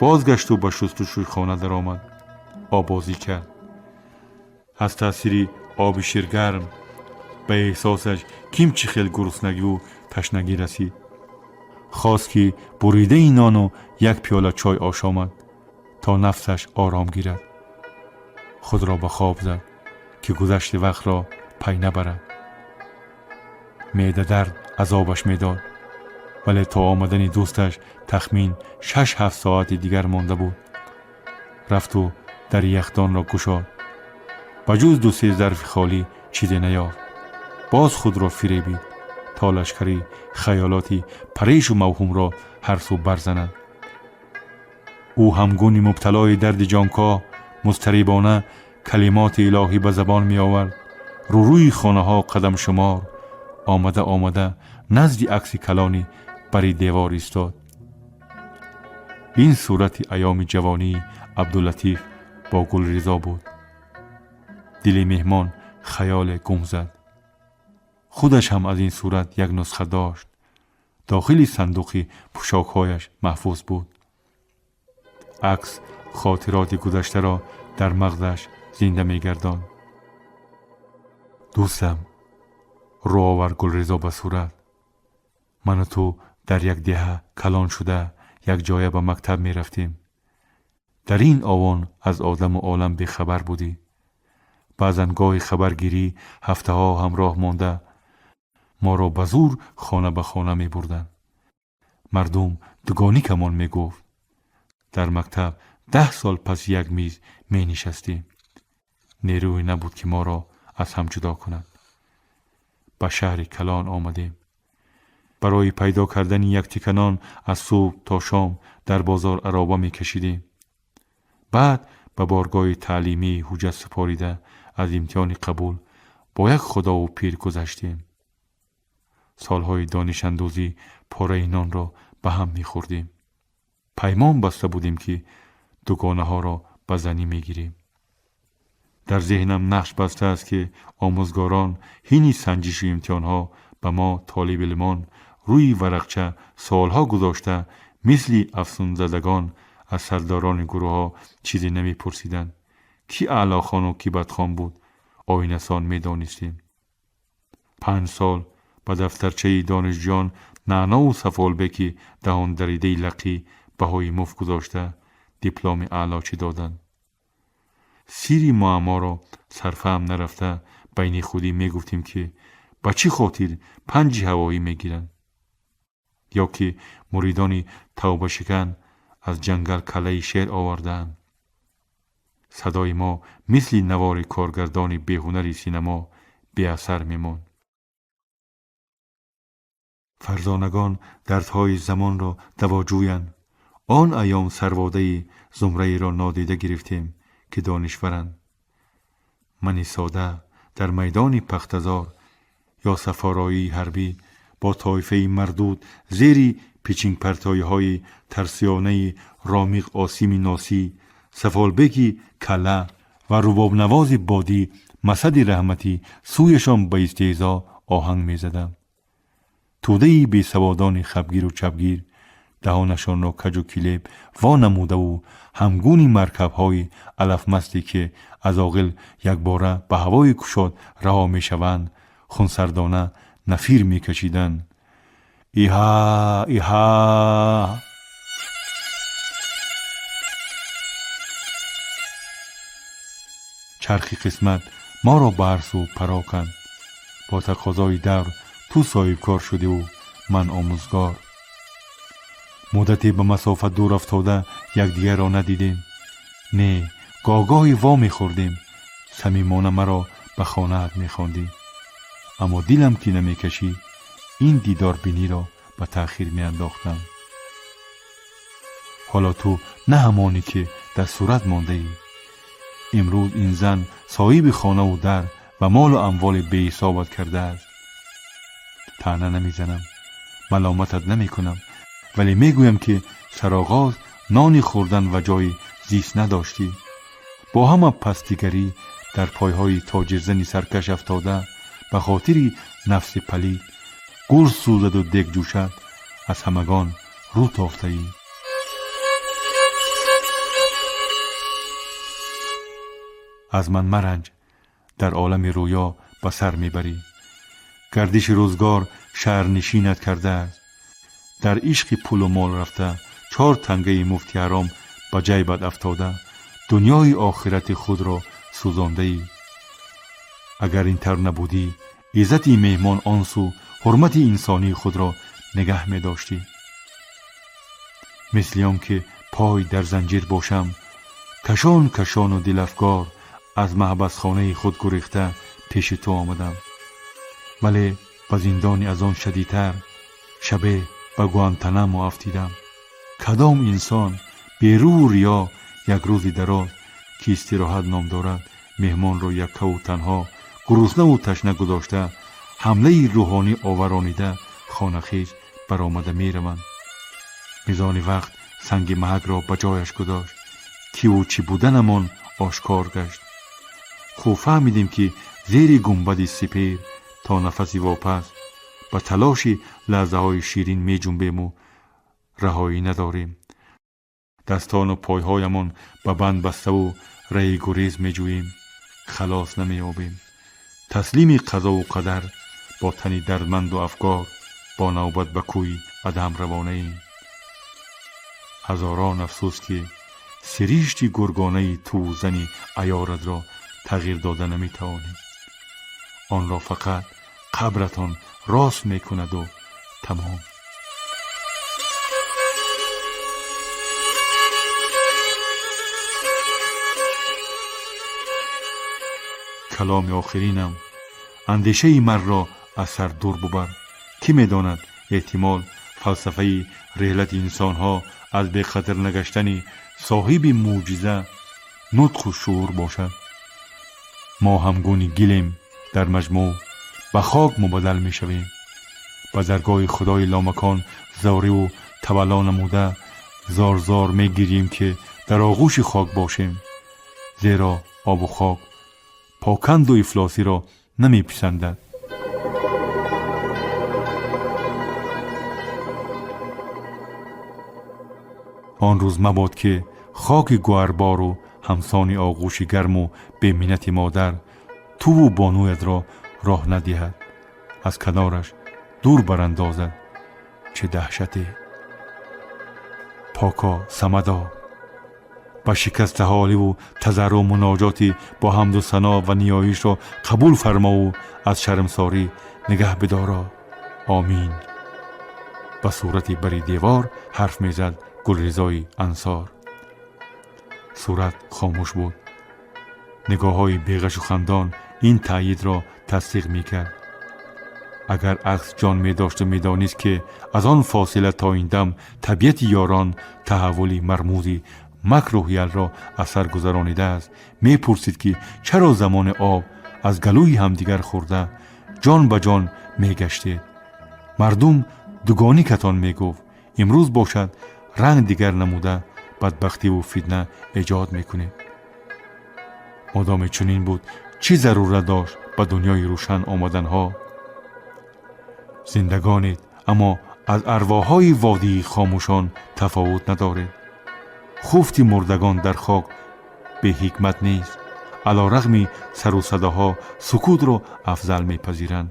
Бозгашту ба шустушӯи хона даромад. Оббозӣ кард. Аз таъсири оби ширгарм ба эҳсосаш ким чӣ хел гуруснагиву ташнагӣ расид. Хост, ки буридаи нону як пиёла чой ошомад, то нафсаш ором гирад. Худро ба хоб зад, ки гузашти вақтро пай набарад. Меъдадард азобаш медод, вале то омадани дӯсташ тахмин 6-7 соати дигар монда буд. Рафту дари яхдонро кушод. Ба ҷуз ду-се зарфи холӣ чизе наёфт. Боз худро фиребид, то лашкари хаёлоти парешу мавҳумро ҳар сӯ барзанад. Ӯ ҳамгуни мубталои дарди ҷонкоҳ музтарибона калимоти илоҳӣ ба забон меовард. Рӯрӯи хонаҳо қадамшумор омада омада назди акси калони бари девор истод. Ин сурати айёми ҷавонии Абдулатиф бо Гулризо буд. Дили меҳмон хаёле гум зад. Худаш ҳам аз ин сурат як нусха дошт. Дохили сандуқи пӯшокҳояш маҳфуз буд. Акс хотироти гузаштаро дар мағзаш зинда мегардонд. «Дӯстам», рӯ овард Гулризо ба сурат, «ману ту дар як деҳа калон шуда, якҷоя ба мактаб мерафтем. Дар ин овон аз одаму олам бехабар будӣ. Баъзан гоҳи хабаргирӣ ҳафтаҳо ҳамроҳ монда, моро ба зур хона ба хона мебурданд. Мардум дугоникамон мегуфт. Дар мактаб 10 сол паси як миз менишастем. Нерӯе набуд, ки моро аз ҳам ҷудо кунад. Ба шаҳри калон омадем. Барои пайдо кардани як тика нон аз субҳ то шом дар бозор ароба мекашидем. Баъд ба боргоҳи таълимии ҳуҷҷат супорида, Аз имтиҳони қабул бо як худову пир гузаштем. Солҳои донишандӯзӣ пораи нонро ба ҳам мехӯрдем. Паймон баста будем, ки дугонаҳоро ба занӣ мегирем. Дар зеҳнам нақш бастааст, ки омӯзгорон ҳини санҷишу имтиҳонҳо ба мо толибилмон рӯи варақча суолҳо гузошта, мисли афсунзадагон аз сардорони гурӯҳҳо чизе намепурсиданд. Ки аълохону ки бадхон буд, оинасон медонистем. 5 сол ба дафтарчаи донишҷӯён наънову сафолбеки даҳондаридаи лақӣ баҳои муфт гузошта, дипломи аълочӣ доданд. Сирри муамморо сарфаҳм нарафта, байни худӣ мегуфтем, ки ба чӣ хотир 5-и ҳавоӣ мегиранд, ё ки муридони тавбашикан аз ҷангал каллаи шер овардаанд. Садои мо мисли навори коргардони беҳунари синамо беасар мемонд. Фарзонагон дардҳои замонро давоҷӯянд. Он айём сарводаи зумраеро нодида гирифтем, ки донишваранд. Мани сода дар майдони пахтазор ё сафороии ҳарбӣ бо тоифаи мардуд зери печингпартоиҳои тарсиёнаи Ромиқ Осими Носӣ, Сафолбеки Калла ва рубобнавози бодӣ Масади Раҳматӣ сӯяшон ба истеҳзо оҳанг мезадам. Тӯдаи бесаводони хабгиру чапгир даҳонашонро каҷу килеб во намудаву ҳамгуни маркабҳои алафмасте, ки аз оғил якбора ба ҳавои кушод раҳо мешаванд, хунсардона нафир мекашиданд. Иҳа, иҳа! Чархи қисмат моро ба ҳар сӯ пароканд. Бо тақозои давр ту соҳибкор шудиву ман омӯзгор. Муддате ба масофа дур афтода якдигарро надидем. Не, гоҳгоҳе во мехӯрдем. Самимона маро ба хонаат мехондӣ, аммо дилам ки намекашид, ин дидорбиниро ба таъхир меандохтам. Ҳоло ту на ҳамоне, ки дар сурат мондаӣ. Имрӯз ин зан соҳиби хонаву дар ва молу амволи беҳисобат кардааст. Таъна намезанам, маломатат намекунам, вале мегӯям, ки сароғоз нони хӯрдан ва ҷои зист надоштӣ. Бо ҳама пастигарӣ дар пойҳои тоҷирзани саркаш афтода, ба хотири нафси палид гур сӯзаду дег ҷӯшад, аз ҳамагон рӯ тофтаӣ. Аз ман маранҷ, дар олами рӯё ба сар мебарӣ. Гардиши рӯзгор шаҳрнишинат кардааст. Дар ишқи пулу мол рафта, 4 тангаи муфти ҳаром ба ҷайбат афтода, дунёи охирати худро сӯзондаӣ. Агар ин тавр набудӣ, иззати меҳмон он сӯ ҳурмати инсонии худро нигаҳ медоштӣ. Мисли он ки пой дар занҷир бошам, кашон кашону дилафгор аз маҳбасхонаи худ гурехта пеши ту омадам. Вале ба зиндони аз он шадидтар шабе ба Гуантанамо афтидам. Кадом инсон берӯ риё як рӯзи дароз, ки истироҳат ном дорад, меҳмонро яккаву танҳо гуруснаву ташна гузошта, ҳамлаи рӯҳонӣ оваронида, хонахез баромада мераванд? Мизони вақт санги маҳакро ба ҷояш гузошт. Киву чӣ буданамон ошкор гашт. Хуб фаҳмидем, ки зери гумбади сипер то нафаси вопас ба талоши лаҳзаҳои ширин меҷунбему раҳоӣ надорем. Дастону пойҳоямон ба банд баставу раҳи гурез меҷӯем, халос намеёбем. Таслими қазову қадар бо тани дардманду афгор бо навбат ба кӯи адам равонаем. Ҳазорон афсӯс, ки сиришти гургонаи туву зани аёратро тағйир дода наметавонем. Онро фақат қабратон рост мекунаду тамом. Каломи охиринам андешаи марро аз сар дур бубар. Кӣ медонад, эҳтимол фалсафаи реҳлати инсонҳо аз беқадр нагаштани соҳиби мӯъҷиза нутқу шуур бошад. Мо ҳамгуни гилем, дар маҷмӯъ ба хок мубаддал мешавем. Ба даргоҳи худои ломакон зориву тавалло намуда зор-зор мегирем, ки дар оғӯши хок бошем, зеро обу хок поканду ифлосиро намеписандад. Он рӯз мабод, ки хоки гӯҳарбору ҳамсони оғӯши гарму беминнати модар туву бонуятро роҳ надиҳад, аз канораш дур барандозад. Чӣ даҳшате! Поко, Самадо, ба шикастаҳоливу тазаррӯъ муноҷоти бо ҳамду сано ва ниёишро қабул фармову аз шармсорӣ нигаҳ бидоро. Омин. Ба сурати бари девор ҳарф мезад Гулризои Ансор. Сурат хомӯш буд. Нигоҳҳои беғашу хандон ин таъйидро тасдиқ мекард. Агар акс ҷон медошту медонист, ки аз он фосила то ин дам табиати ёрон таҳаввули мармузи макру ҳиялро аз сар гузаронидааст, мепурсид, ки чаро замони об аз галӯи ҳамдигар хӯрда ҷон ба ҷон мегаштед, мардум дугоникатон мегуфт, имрӯз бошад ранг дигар намуда бадбахтиву фитна эҷод мекунед. Модоме чунин буд, чӣ зарурат дошт ба дунёи рӯшан омаданҳо? Зиндагонед, аммо аз арвоҳҳои водии хомӯшон тафовут надоред. Хуфти мурдагон дар хок беҳикмат нест. Ало рағми сару садоҳо сукутро афзал мепазиранд.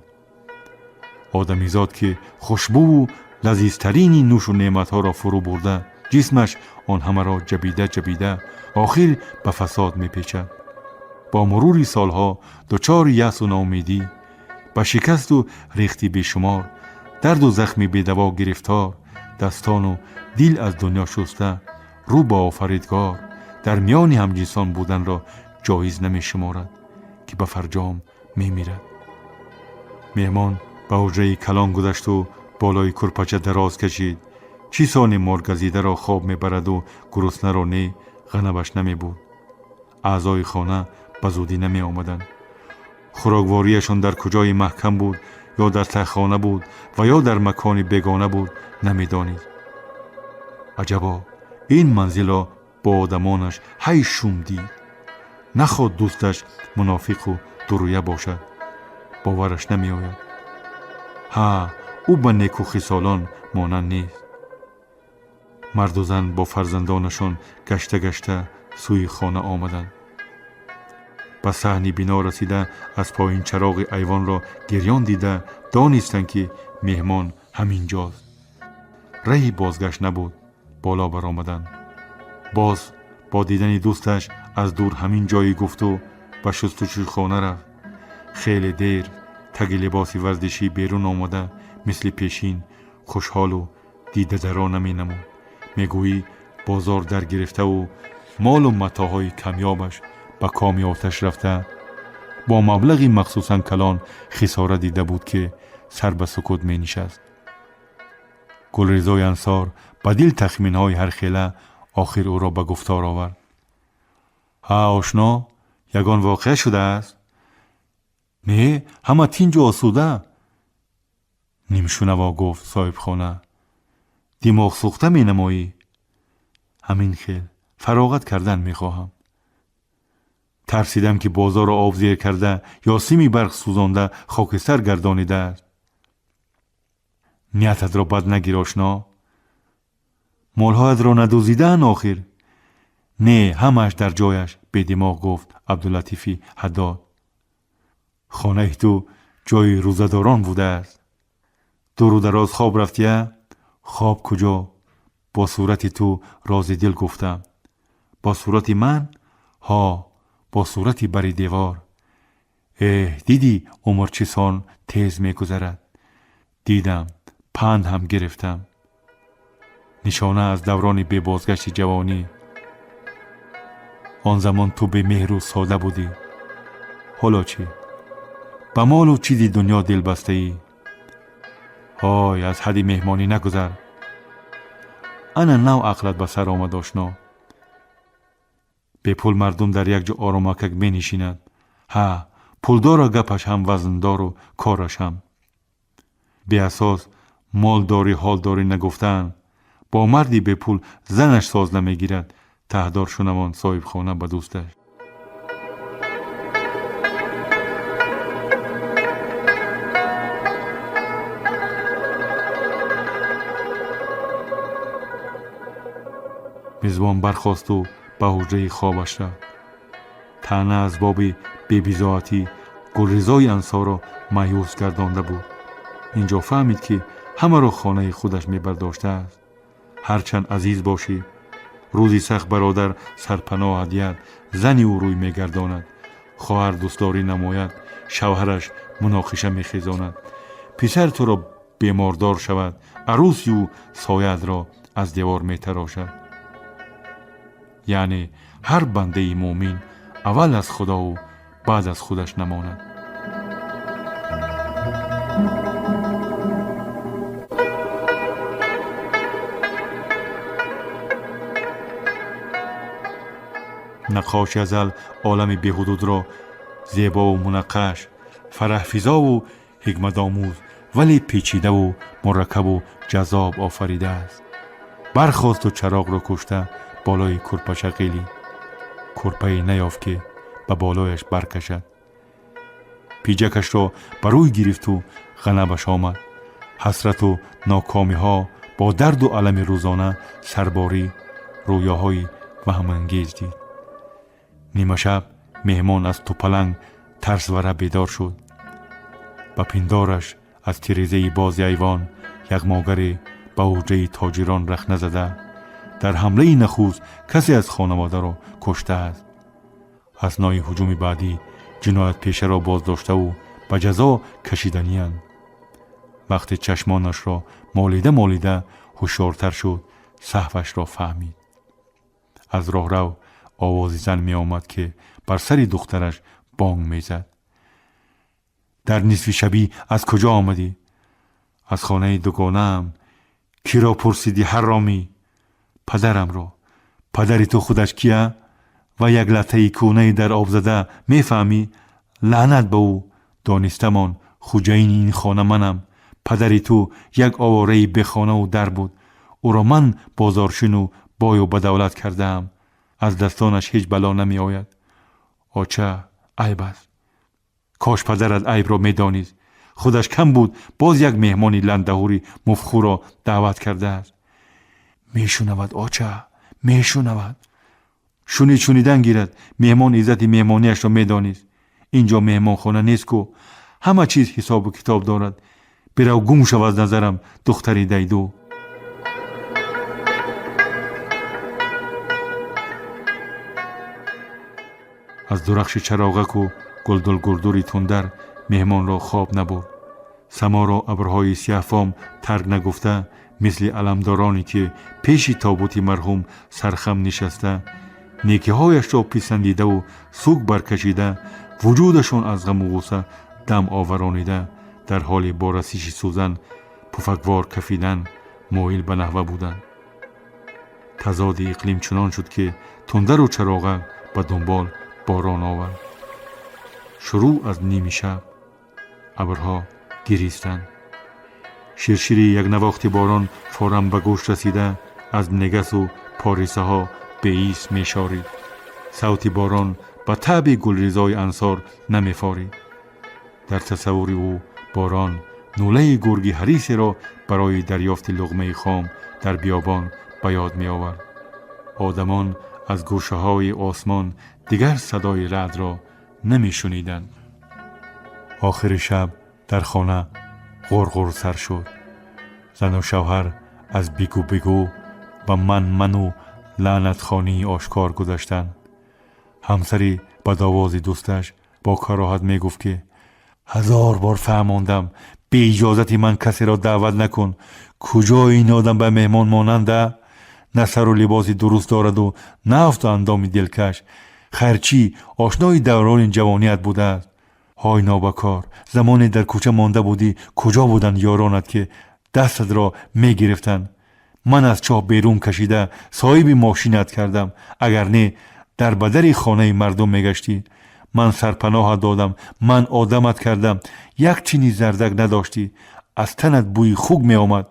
Одамизод, ки хушбӯву лазизтарини нӯшу неъматҳоро фурӯ бурда, ҷисмаш он ҳамаро ҷабида ҷабида охир ба фасод мепечад, бо мурури солҳо дучори яъсу ноумедӣ, ба шикасту рехти бешумор, дарду захми бедаво гирифтор, дастону дил аз дунё шуста, рӯ ба Офаридгор, дар миёни ҳамҷинсон буданро ҷоиз намешуморад, ки ба фарҷом мемирад. Меҳмон ба ҳуҷраи калон гузашту болои курпача дароз кашид. Чӣ соне моргазидаро хоб мебараду гуруснаро не, ғанабаш намебуд. Аъзои хона ба зудӣ намеомаданд. Хӯроквориашон дар куҷои маҳкам буд, ё дар таххона буд ва ё дар макони бегона буд, намедонист. Аҷабо, ин манзилро бо одамонаш ҳай шум дид. Наход дӯсташ мунофиқу дурӯя бошад, бовараш намеояд. Ҳа, ӯ ба некӯхисолон монанд нест. Марду зан бо фарзандонашон гашта гашта сӯи хона омаданд. Ба саҳни бино расида, аз поин чароғи айвонро гирён дида, донистанд, ки меҳмон ҳамин ҷост. Раҳи бозгашт набуд. Боло баромаданд. Боз бо дидани дӯсташ аз дур ҳамин ҷои гуфту ба шустушӯйхона рафт. Хеле дер таги либоси варзишӣ берун омада, мисли пешин хушҳолу дидадаро наменамуд. Мегӯӣ бозор дар гирифтаву молу матоъҳои камёбаш ба коми оташ рафта, бо маблағи махсусан калон хисора дида буд, ки сар ба сукут менишаст. Гулризои Ансор ба дил тахминҳои ҳархела охир ӯро ба гуфтор овард. Ҳа, ошно, ягон воқеа шудааст? Не, ҳама тинҷу осуда, нимшунаво гуфт соҳибхона. Димоғ сӯхта менамоӣ? Ҳамин хел фароғат кардан мехоҳам. Тарсидам, ки бозорро об зер карда ё сими барқ сӯзонда хокистар гардонидааст. Ниятатро бад нагир, ошно. Молҳоятро надузидаанд охир? Не, ҳамааш дар ҷояш, бедимоғ гуфт Абдулатифи Ҳаддод. Хонаи ту ҷои рӯзадорон будааст. Дуру дароз хоб рафтия? Хоб куҷо? Бо сурати ту рози дил гуфтам. Бо сурати ман? Ҳо, бо сурати бари девор. Эҳ, дидӣ, умр чӣ сон тез мегузарад? Дидам, панд ҳам гирифтам. Нишона аз даврони бебозгашти ҷавонӣ. Он замон ту бемеҳру сода будӣ. Ҳоло чӣ? Ба молу чизи дунё дилбастаӣ. Ҳой, аз ҳадди меҳмонӣ нагузар. Ана нав ақлат ба сар омад, ошно. Бепул мардум дар як ҷо оромакак менишинад. Ҳа, пулдора гапаш ҳам вазндору кораш ҳам. Беасос молдорӣ ҳолдорӣ нагуфтаанд. Бо марди бепул занаш соз намегирад, таҳдор шунавон соҳибхона ба дӯсташ. Мизбон бархосту ба ҳуҷраи хобаш рафт. Таъна аз боби бебизоатӣ Гулризои Ансорро маъюс гардонда буд. Инҷо фаҳмид, ки ҳамаро хонаи худаш мебардоштааст. Ҳарчанд азиз бошӣ, рӯзи сахт бародар сарпаноҳат диҳад, зани ӯ рӯй мегардонад. Хоҳар дӯстдорӣ намояд, шавҳараш муноқиша мехезонад. Писар туро бемордор шавад, арӯси ӯ сояатро аз девор метарошад. Яъне ҳар бандаи муъмин аввал аз Худову баъд аз худаш намонад. Наққоши азал олами беҳудудро зебову мунаққаш, фараҳфизову ҳикматомӯз, вале печидаву мураккабу ҷаззоб офаридааст. Бархосту чароғро кушта болои курпаша қилид. Курпае наёфт, ки ба болояш баркашад. Пиҷакашро ба рӯй гирифту ғанабаш омад. Ҳасрату нокомиҳо бо дарду алами рӯзона сарборӣ рӯёҳои ваҳмангез дид. Нимашаб меҳмон аз тупаланг тарсвара бедор шуд. Ба пиндораш аз тирезаи бози айвон яғмогаре ба ҳуҷраи тоҷирон рахна зада, дар ҳамлаи нахуст касе аз хонаводаро куштааст. Аснои ҳуҷуми баъдӣ ҷиноятпешаро боздоштаву ба ҷазо кашиданиянд. Вақте чашмонашро молида молида ҳушёртар шуд, саҳвашро фаҳмид. Аз роҳрав овози зан меомад, ки бар сари духтараш бонг мезад. Дар нисфи шабӣ аз куҷо омадӣ? Аз хонаи дугонаам. Киро пурсидӣ, ҳаромӣ? Падарамро. Падари ту худаш кия? Ва як латтаи кӯнаи дар об зада, мефаҳмӣ? Лаънат ба ӯ, донистамон хуҷаини ин хона манам. Падари ту як овораи бехонаву дар буд. Ӯро ман бозоршину бою ба давлат кардаам. Аз дастонаш ҳеҷ бало намеояд. Оча, айб аст. Кош падарат айбро медонист. Худаш кам буд, боз як меҳмони ландаҳури муфтхӯрро даъват кардааст. Мешунавад, оча, мешунавад. Шунид, шунидан гирад. Меҳмон иззати меҳмониашро медонист. Инҷо меҳмонхона нест ку, ҳама чиз ҳисобу китоб дорад. Бирав, гум шав аз назарам, духтари дайду. Аз дурахши чароғаку гулдулгурдури тундар меҳмонро хоб набурд. Саморо абрҳои сияҳфом тарк нагуфта, мисли аламдороне, ки пеши тобути марҳум сархам нишаста, некиҳояшро писандидаву суг баркашида, вуҷудашон аз ғаму ғусса дам оваронида, дар ҳоли бо расиши сӯзан пуфаквор кафидан моил ба наҳва буданд. Тазоди иқлим чунон шуд, ки тундару чароғак ба дунбол борон овард. Шурӯъ аз ними шаб абрҳо гиристанд. Ширшири якнавохти борон форам ба гӯш расида, аз негасу порисаҳо беис мешорид. Савти борон ба таъби Гулризои Ансор намефорид. Дар тасаввури ӯ борон нулаи гурги ҳарисеро барои дарёфти луғмаи хом дар биёбон ба ёд меовард. Одамон аз гӯшаҳои осмон дигар садои раъдро намешуниданд. Охири шаб дар хона ғурғур сар шуд. Зану шавҳар аз бигӯ бигӯ ба ман ману лаънатхонии ошкор гузаштанд. Ҳамсари бадовози дӯсташ бо кароҳат мегуфт, ки ҳазор бор фаҳмондам, беиҷозати ман касеро даъват накун. Куҷои ин одам ба меҳмон монанда? На сару либоси дуруст дораду, на афту андоми дилкаш. Хайрчӣ ошнои даврони ҷавоният будааст. Ҳой нобакор, замоне дар кӯча монда будӣ, куҷо буданд ёронат, ки дастатро мегирифтанд? Ман аз чоҳ берун кашида соҳиби мошинат кардам, агар не дар ба дари хонаи мардум мегаштӣ. Ман сарпаноҳат додам, ман одамат кардам. Як чини зардак надоштӣ, аз танат бӯи хук меомад.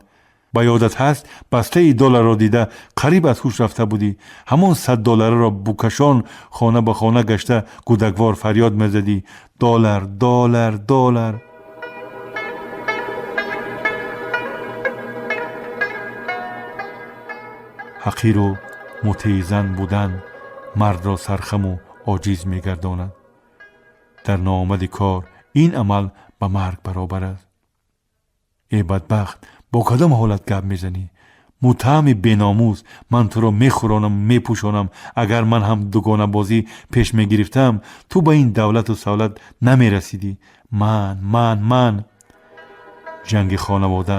Ба ёдат ҳаст, бастаи долларро дида қариб аз ҳуш рафта будӣ. Ҳамон 100 доллараро букашон хона ба хона гашта гудаквор фарёд мезадӣ: доллар, доллар, доллар. Ҳақиру мутеъзан будан мардро сархаму оҷиз мегардонад. Дар ноомади кор ин амал ба марг баробар аст. Э бадбахт, бо кадом ҳолат гап мезанӣ? Муттаҳами беномус, ман туро мехӯронам, мепӯшонам. Агар ман ҳам дугонабозӣ пеш мегирифтам, ту ба ин давлату савлат намерасидӣ. Ман, ман, ман. Ҷанги хонавода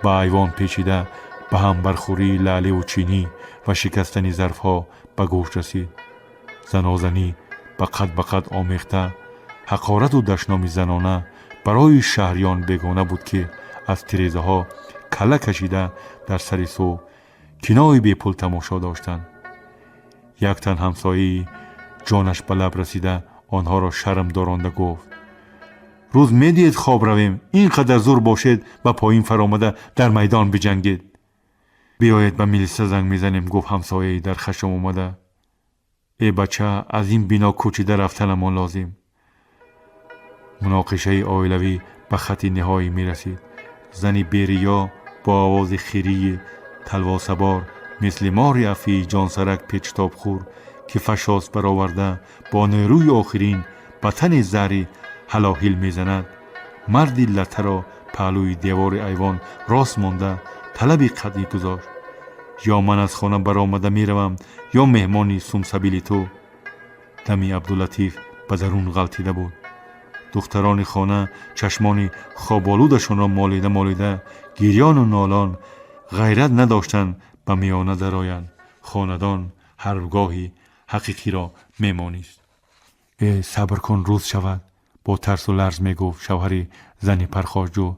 ба айвон печида, ба ҳам бархӯрии лаъливу чинӣ ва шикастани зарфҳо ба гӯш расид. Занозанӣ ба қад ба қад омехта, ҳақорату дашноми занона барои шаҳриён бегона буд, ки аз тирезаҳо калла кашида дар сари сӯ кинои бепул тамошо доштанд. Як тан ҳамсояи ҷонаш ба лаб расида онҳоро шарм доронда гуфт: рӯз медиҳед хоб равем, ин қадар зур бошед, ба поин фаромада дар майдон биҷангед. Биёед ба милиса занг мезанем, гуфт ҳамсояи дар хашм омада. Э бача, аз ин бино кӯчида рафтанамон лозим. Муноқишаи оилавӣ ба хатти ниҳоӣ мерасид. Зани бериё бо овози хирии талвосабор, мисли мори афии ҷонсарак печтобхӯр, ки фашос бароварда бо нерӯи охирин ба тани заҳри ҳалоҳил мезанад, марди латтаро паҳлӯи девори айвон рост монда талаби қатъӣ гузошт: ё ман аз хона баромада меравам, ё меҳмони сумсабили ту. Дами Абдулатиф ба дарун ғалтида буд. Духтарони хона чашмони хоболудашонро молида молида гирёну нолон ғайрат надоштанд ба миёна дароянд. Хонадон ҳарбгоҳи ҳақиқиро мемонист. Э сабр кун, рӯз шавад, бо тарсу ларз мегуфт шавҳари зани пархошҷӯ.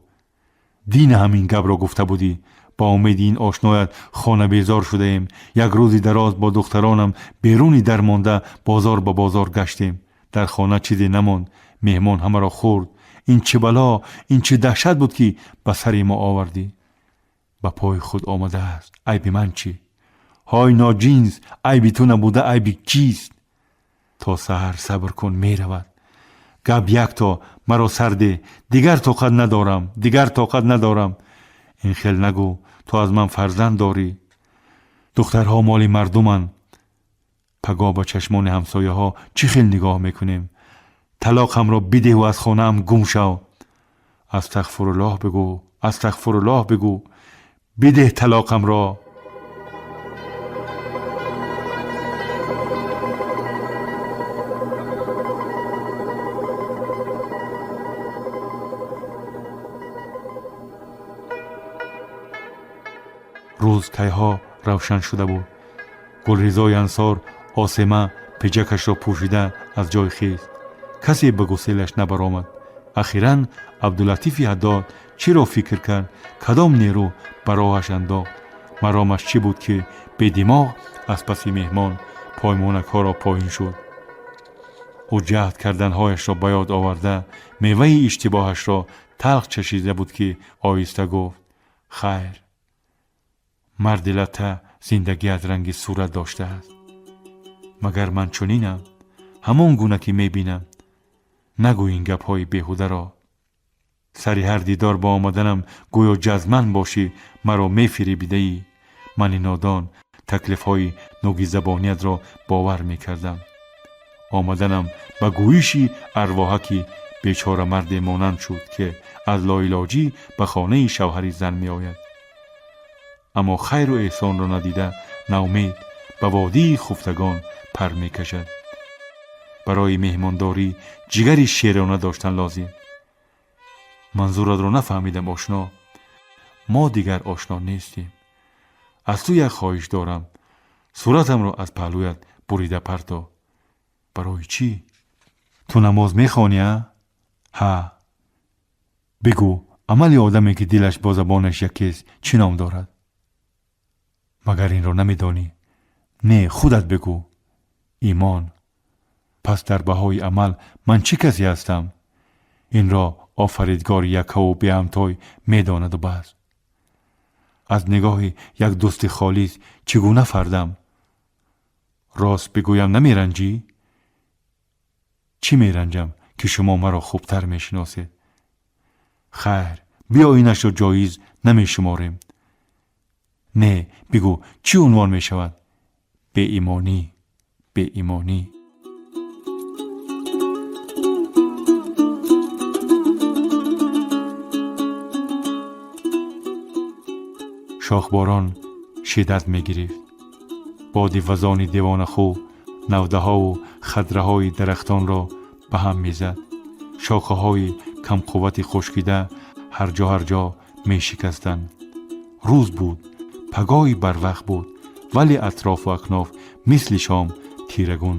Дина ҳамин гапро гуфта будӣ. Ба умеди ин ошноят хона безор шудаем. Як рӯзи дароз бо духтаронам беруни дар монда бозор ба бозор гаштем. Дар хона чизе намонд, меҳмон ҳамаро хӯрд. Ин чӣ бало, ин чӣ даҳшат буд, ки ба сари мо овардӣ? Ба пои худ омадааст, айби ман чӣ? Ҳой ноҷинс, айби ту набуда айби чист? То саҳар сабр кун, меравад. Гап якто, маро сарде, дигар тоқат надорам, дигар тоқат надорам. Ин хел нагӯ, ту аз ман фарзанд дорӣ. Духтарҳо моли мардуманд. Пагоҳ ба чашмони ҳамсояҳо чӣ хел нигоҳ мекунем? Талоқамро бидеҳу аз хонаам гум шав. Астағфируллоҳ бигӯ, астағфируллоҳ бигӯ, бидеҳ талоқамро. Рӯз кайҳо равшан шуда буд. Гулризои Ансор осема пиҷакашро пӯшида аз ҷой хест. Касе ба гуселаш набаромад. Ахиран Абдулатифи Ҳаддод чиро фикр кард, кадом нерӯ ба роҳаш андохт, маромаш чӣ буд, ки бедимоғ аз паси меҳмон поймонакҳоро поин шуд. Ӯ ҷаҳд карданҳояшро ба ёд оварда, меваи иштибоҳашро талх чашида буд, ки оҳиста гуфт: хайр, марди латта зиндагиат ранги сурат доштааст. Магар ман чунинам, ҳамон гуна ки мебинам? Нагӯ ин гапҳои беҳударо. Сари ҳар дидор бо омаданам гӯё ҷазман бошӣ, маро мефиребидаӣ. Мани нодон таклифҳои ногизабониятро бовар мекардам. Омаданам ба гӯиши арвоҳаки бечорамарде монанд шуд, ки аз лоилоҷӣ ба хонаи шавҳари зан меояд, аммо хайру эҳсонро надида наумед ба водии хуфтагон пар мекашад. Барои меҳмондорӣ ҷигари шерона доштан лозим. Манзуратро нафаҳмидам, ошно. Мо дигар ошно нестем. Аз ту як хоҳиш дорам: суратамро аз паҳлӯят бурида парто. Барои чӣ? Ту намоз мехонӣ, а? Ҳа. Бигӯ, амали одаме, ки дилаш бо забонаш якест, чӣ ном дорад? Магар инро намедонӣ? Не, худат бигӯ. Имон. Пас дар баҳои амал ман чӣ касе ҳастам? Инро офаридгори яккаву беҳамтой медонаду бас. Аз нигоҳи як дӯсти холис чӣ гуна фардам? Рост бигӯям, намеранҷӣ? Чӣ меранҷам, ки шумо маро хубтар мешиносед? Хайр, биё, инашро ҷоиз намешуморем. Не, бигӯ, чӣ унвон мешавад? Беимонӣ, беимонӣ. Шохборон шиддат мегирифт. Боди вазони девонахӯ навдаҳову хадрраҳои дарахтонро ба ҳам мезад. Шохаҳои камқуввати хушкида ҳарҷо ҳарҷо мешикастанд. Рӯз буд, пагоҳи барвақт буд, вале атрофу акноф мисли шом тирагун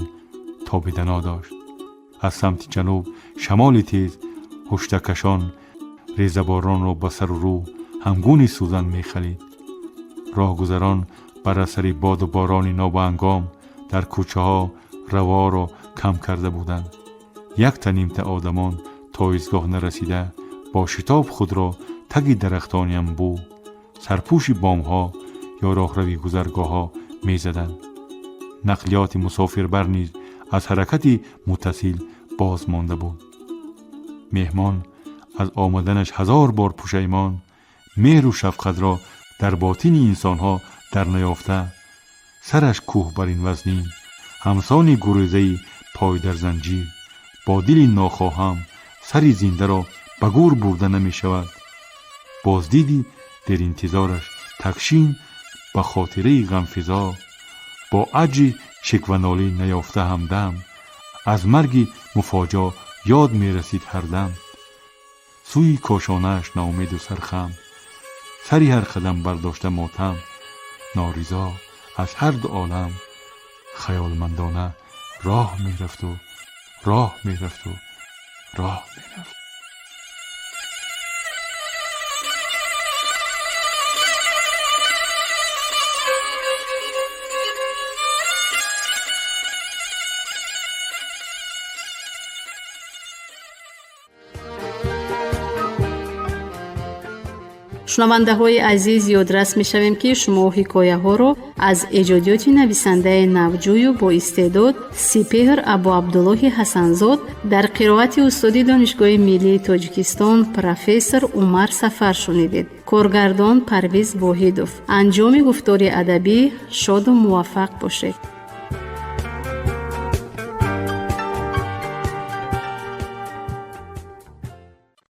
тобидано дошт. Аз самти ҷануб шамоли тез ҳуштакашон резаборонро ба сару рӯ ҳамгуни сӯзан мехалид. Роҳгузарон бар асари боду борони нобаҳангом дар кӯчаҳо раворо кам карда буданд. Якта нимта одамон то истгоҳ нарасида бо шитоб худро таги дарахтони анбӯ, сарпӯши бомҳо ё роҳрави гузаргоҳҳо мезаданд. Нақлиёти мусофирбар низ аз ҳаракати муттасил боз монда буд. Меҳмон аз омаданаш ҳазор бор пушаймон, меҳру шафқатро дар ботини инсонҳо дарнаёфта, сараш кӯҳ бар ин вазнин, ҳамсони гурезаи пой дар занҷир, бо дили нохоҳам сари зиндаро ба гӯр бурда намешавад. Боздиди деринтизораш такшин ба хотираи ғамфизо, бо аҷри шикванолӣ наёфта ҳамдам, аз марги муфоҷо ёд мерасид ҳардам. Сӯи кошонааш ноумеду сархам, сари ҳар қадам бардошта мотам, норизо аз ҳар ду олам, хаёлмандона роҳ мерафту, роҳ мерафту, роҳ мерафт. Шунавандаҳои азиз, ёдрас мешавем, ки шумо ҳикояҳоро аз эҷодиёти нависандаи навҷӯю боистеъдод Сипеҳр Абуабдуллоҳи Ҳасанзод дар қироати устоди Донишгоҳи миллии Тоҷикистон, профессор Умар Сафар шунидед. Коргардон Парвиз Воҳидов. Анҷоми гуфтори адабӣ. Шоду муваффақ бошед.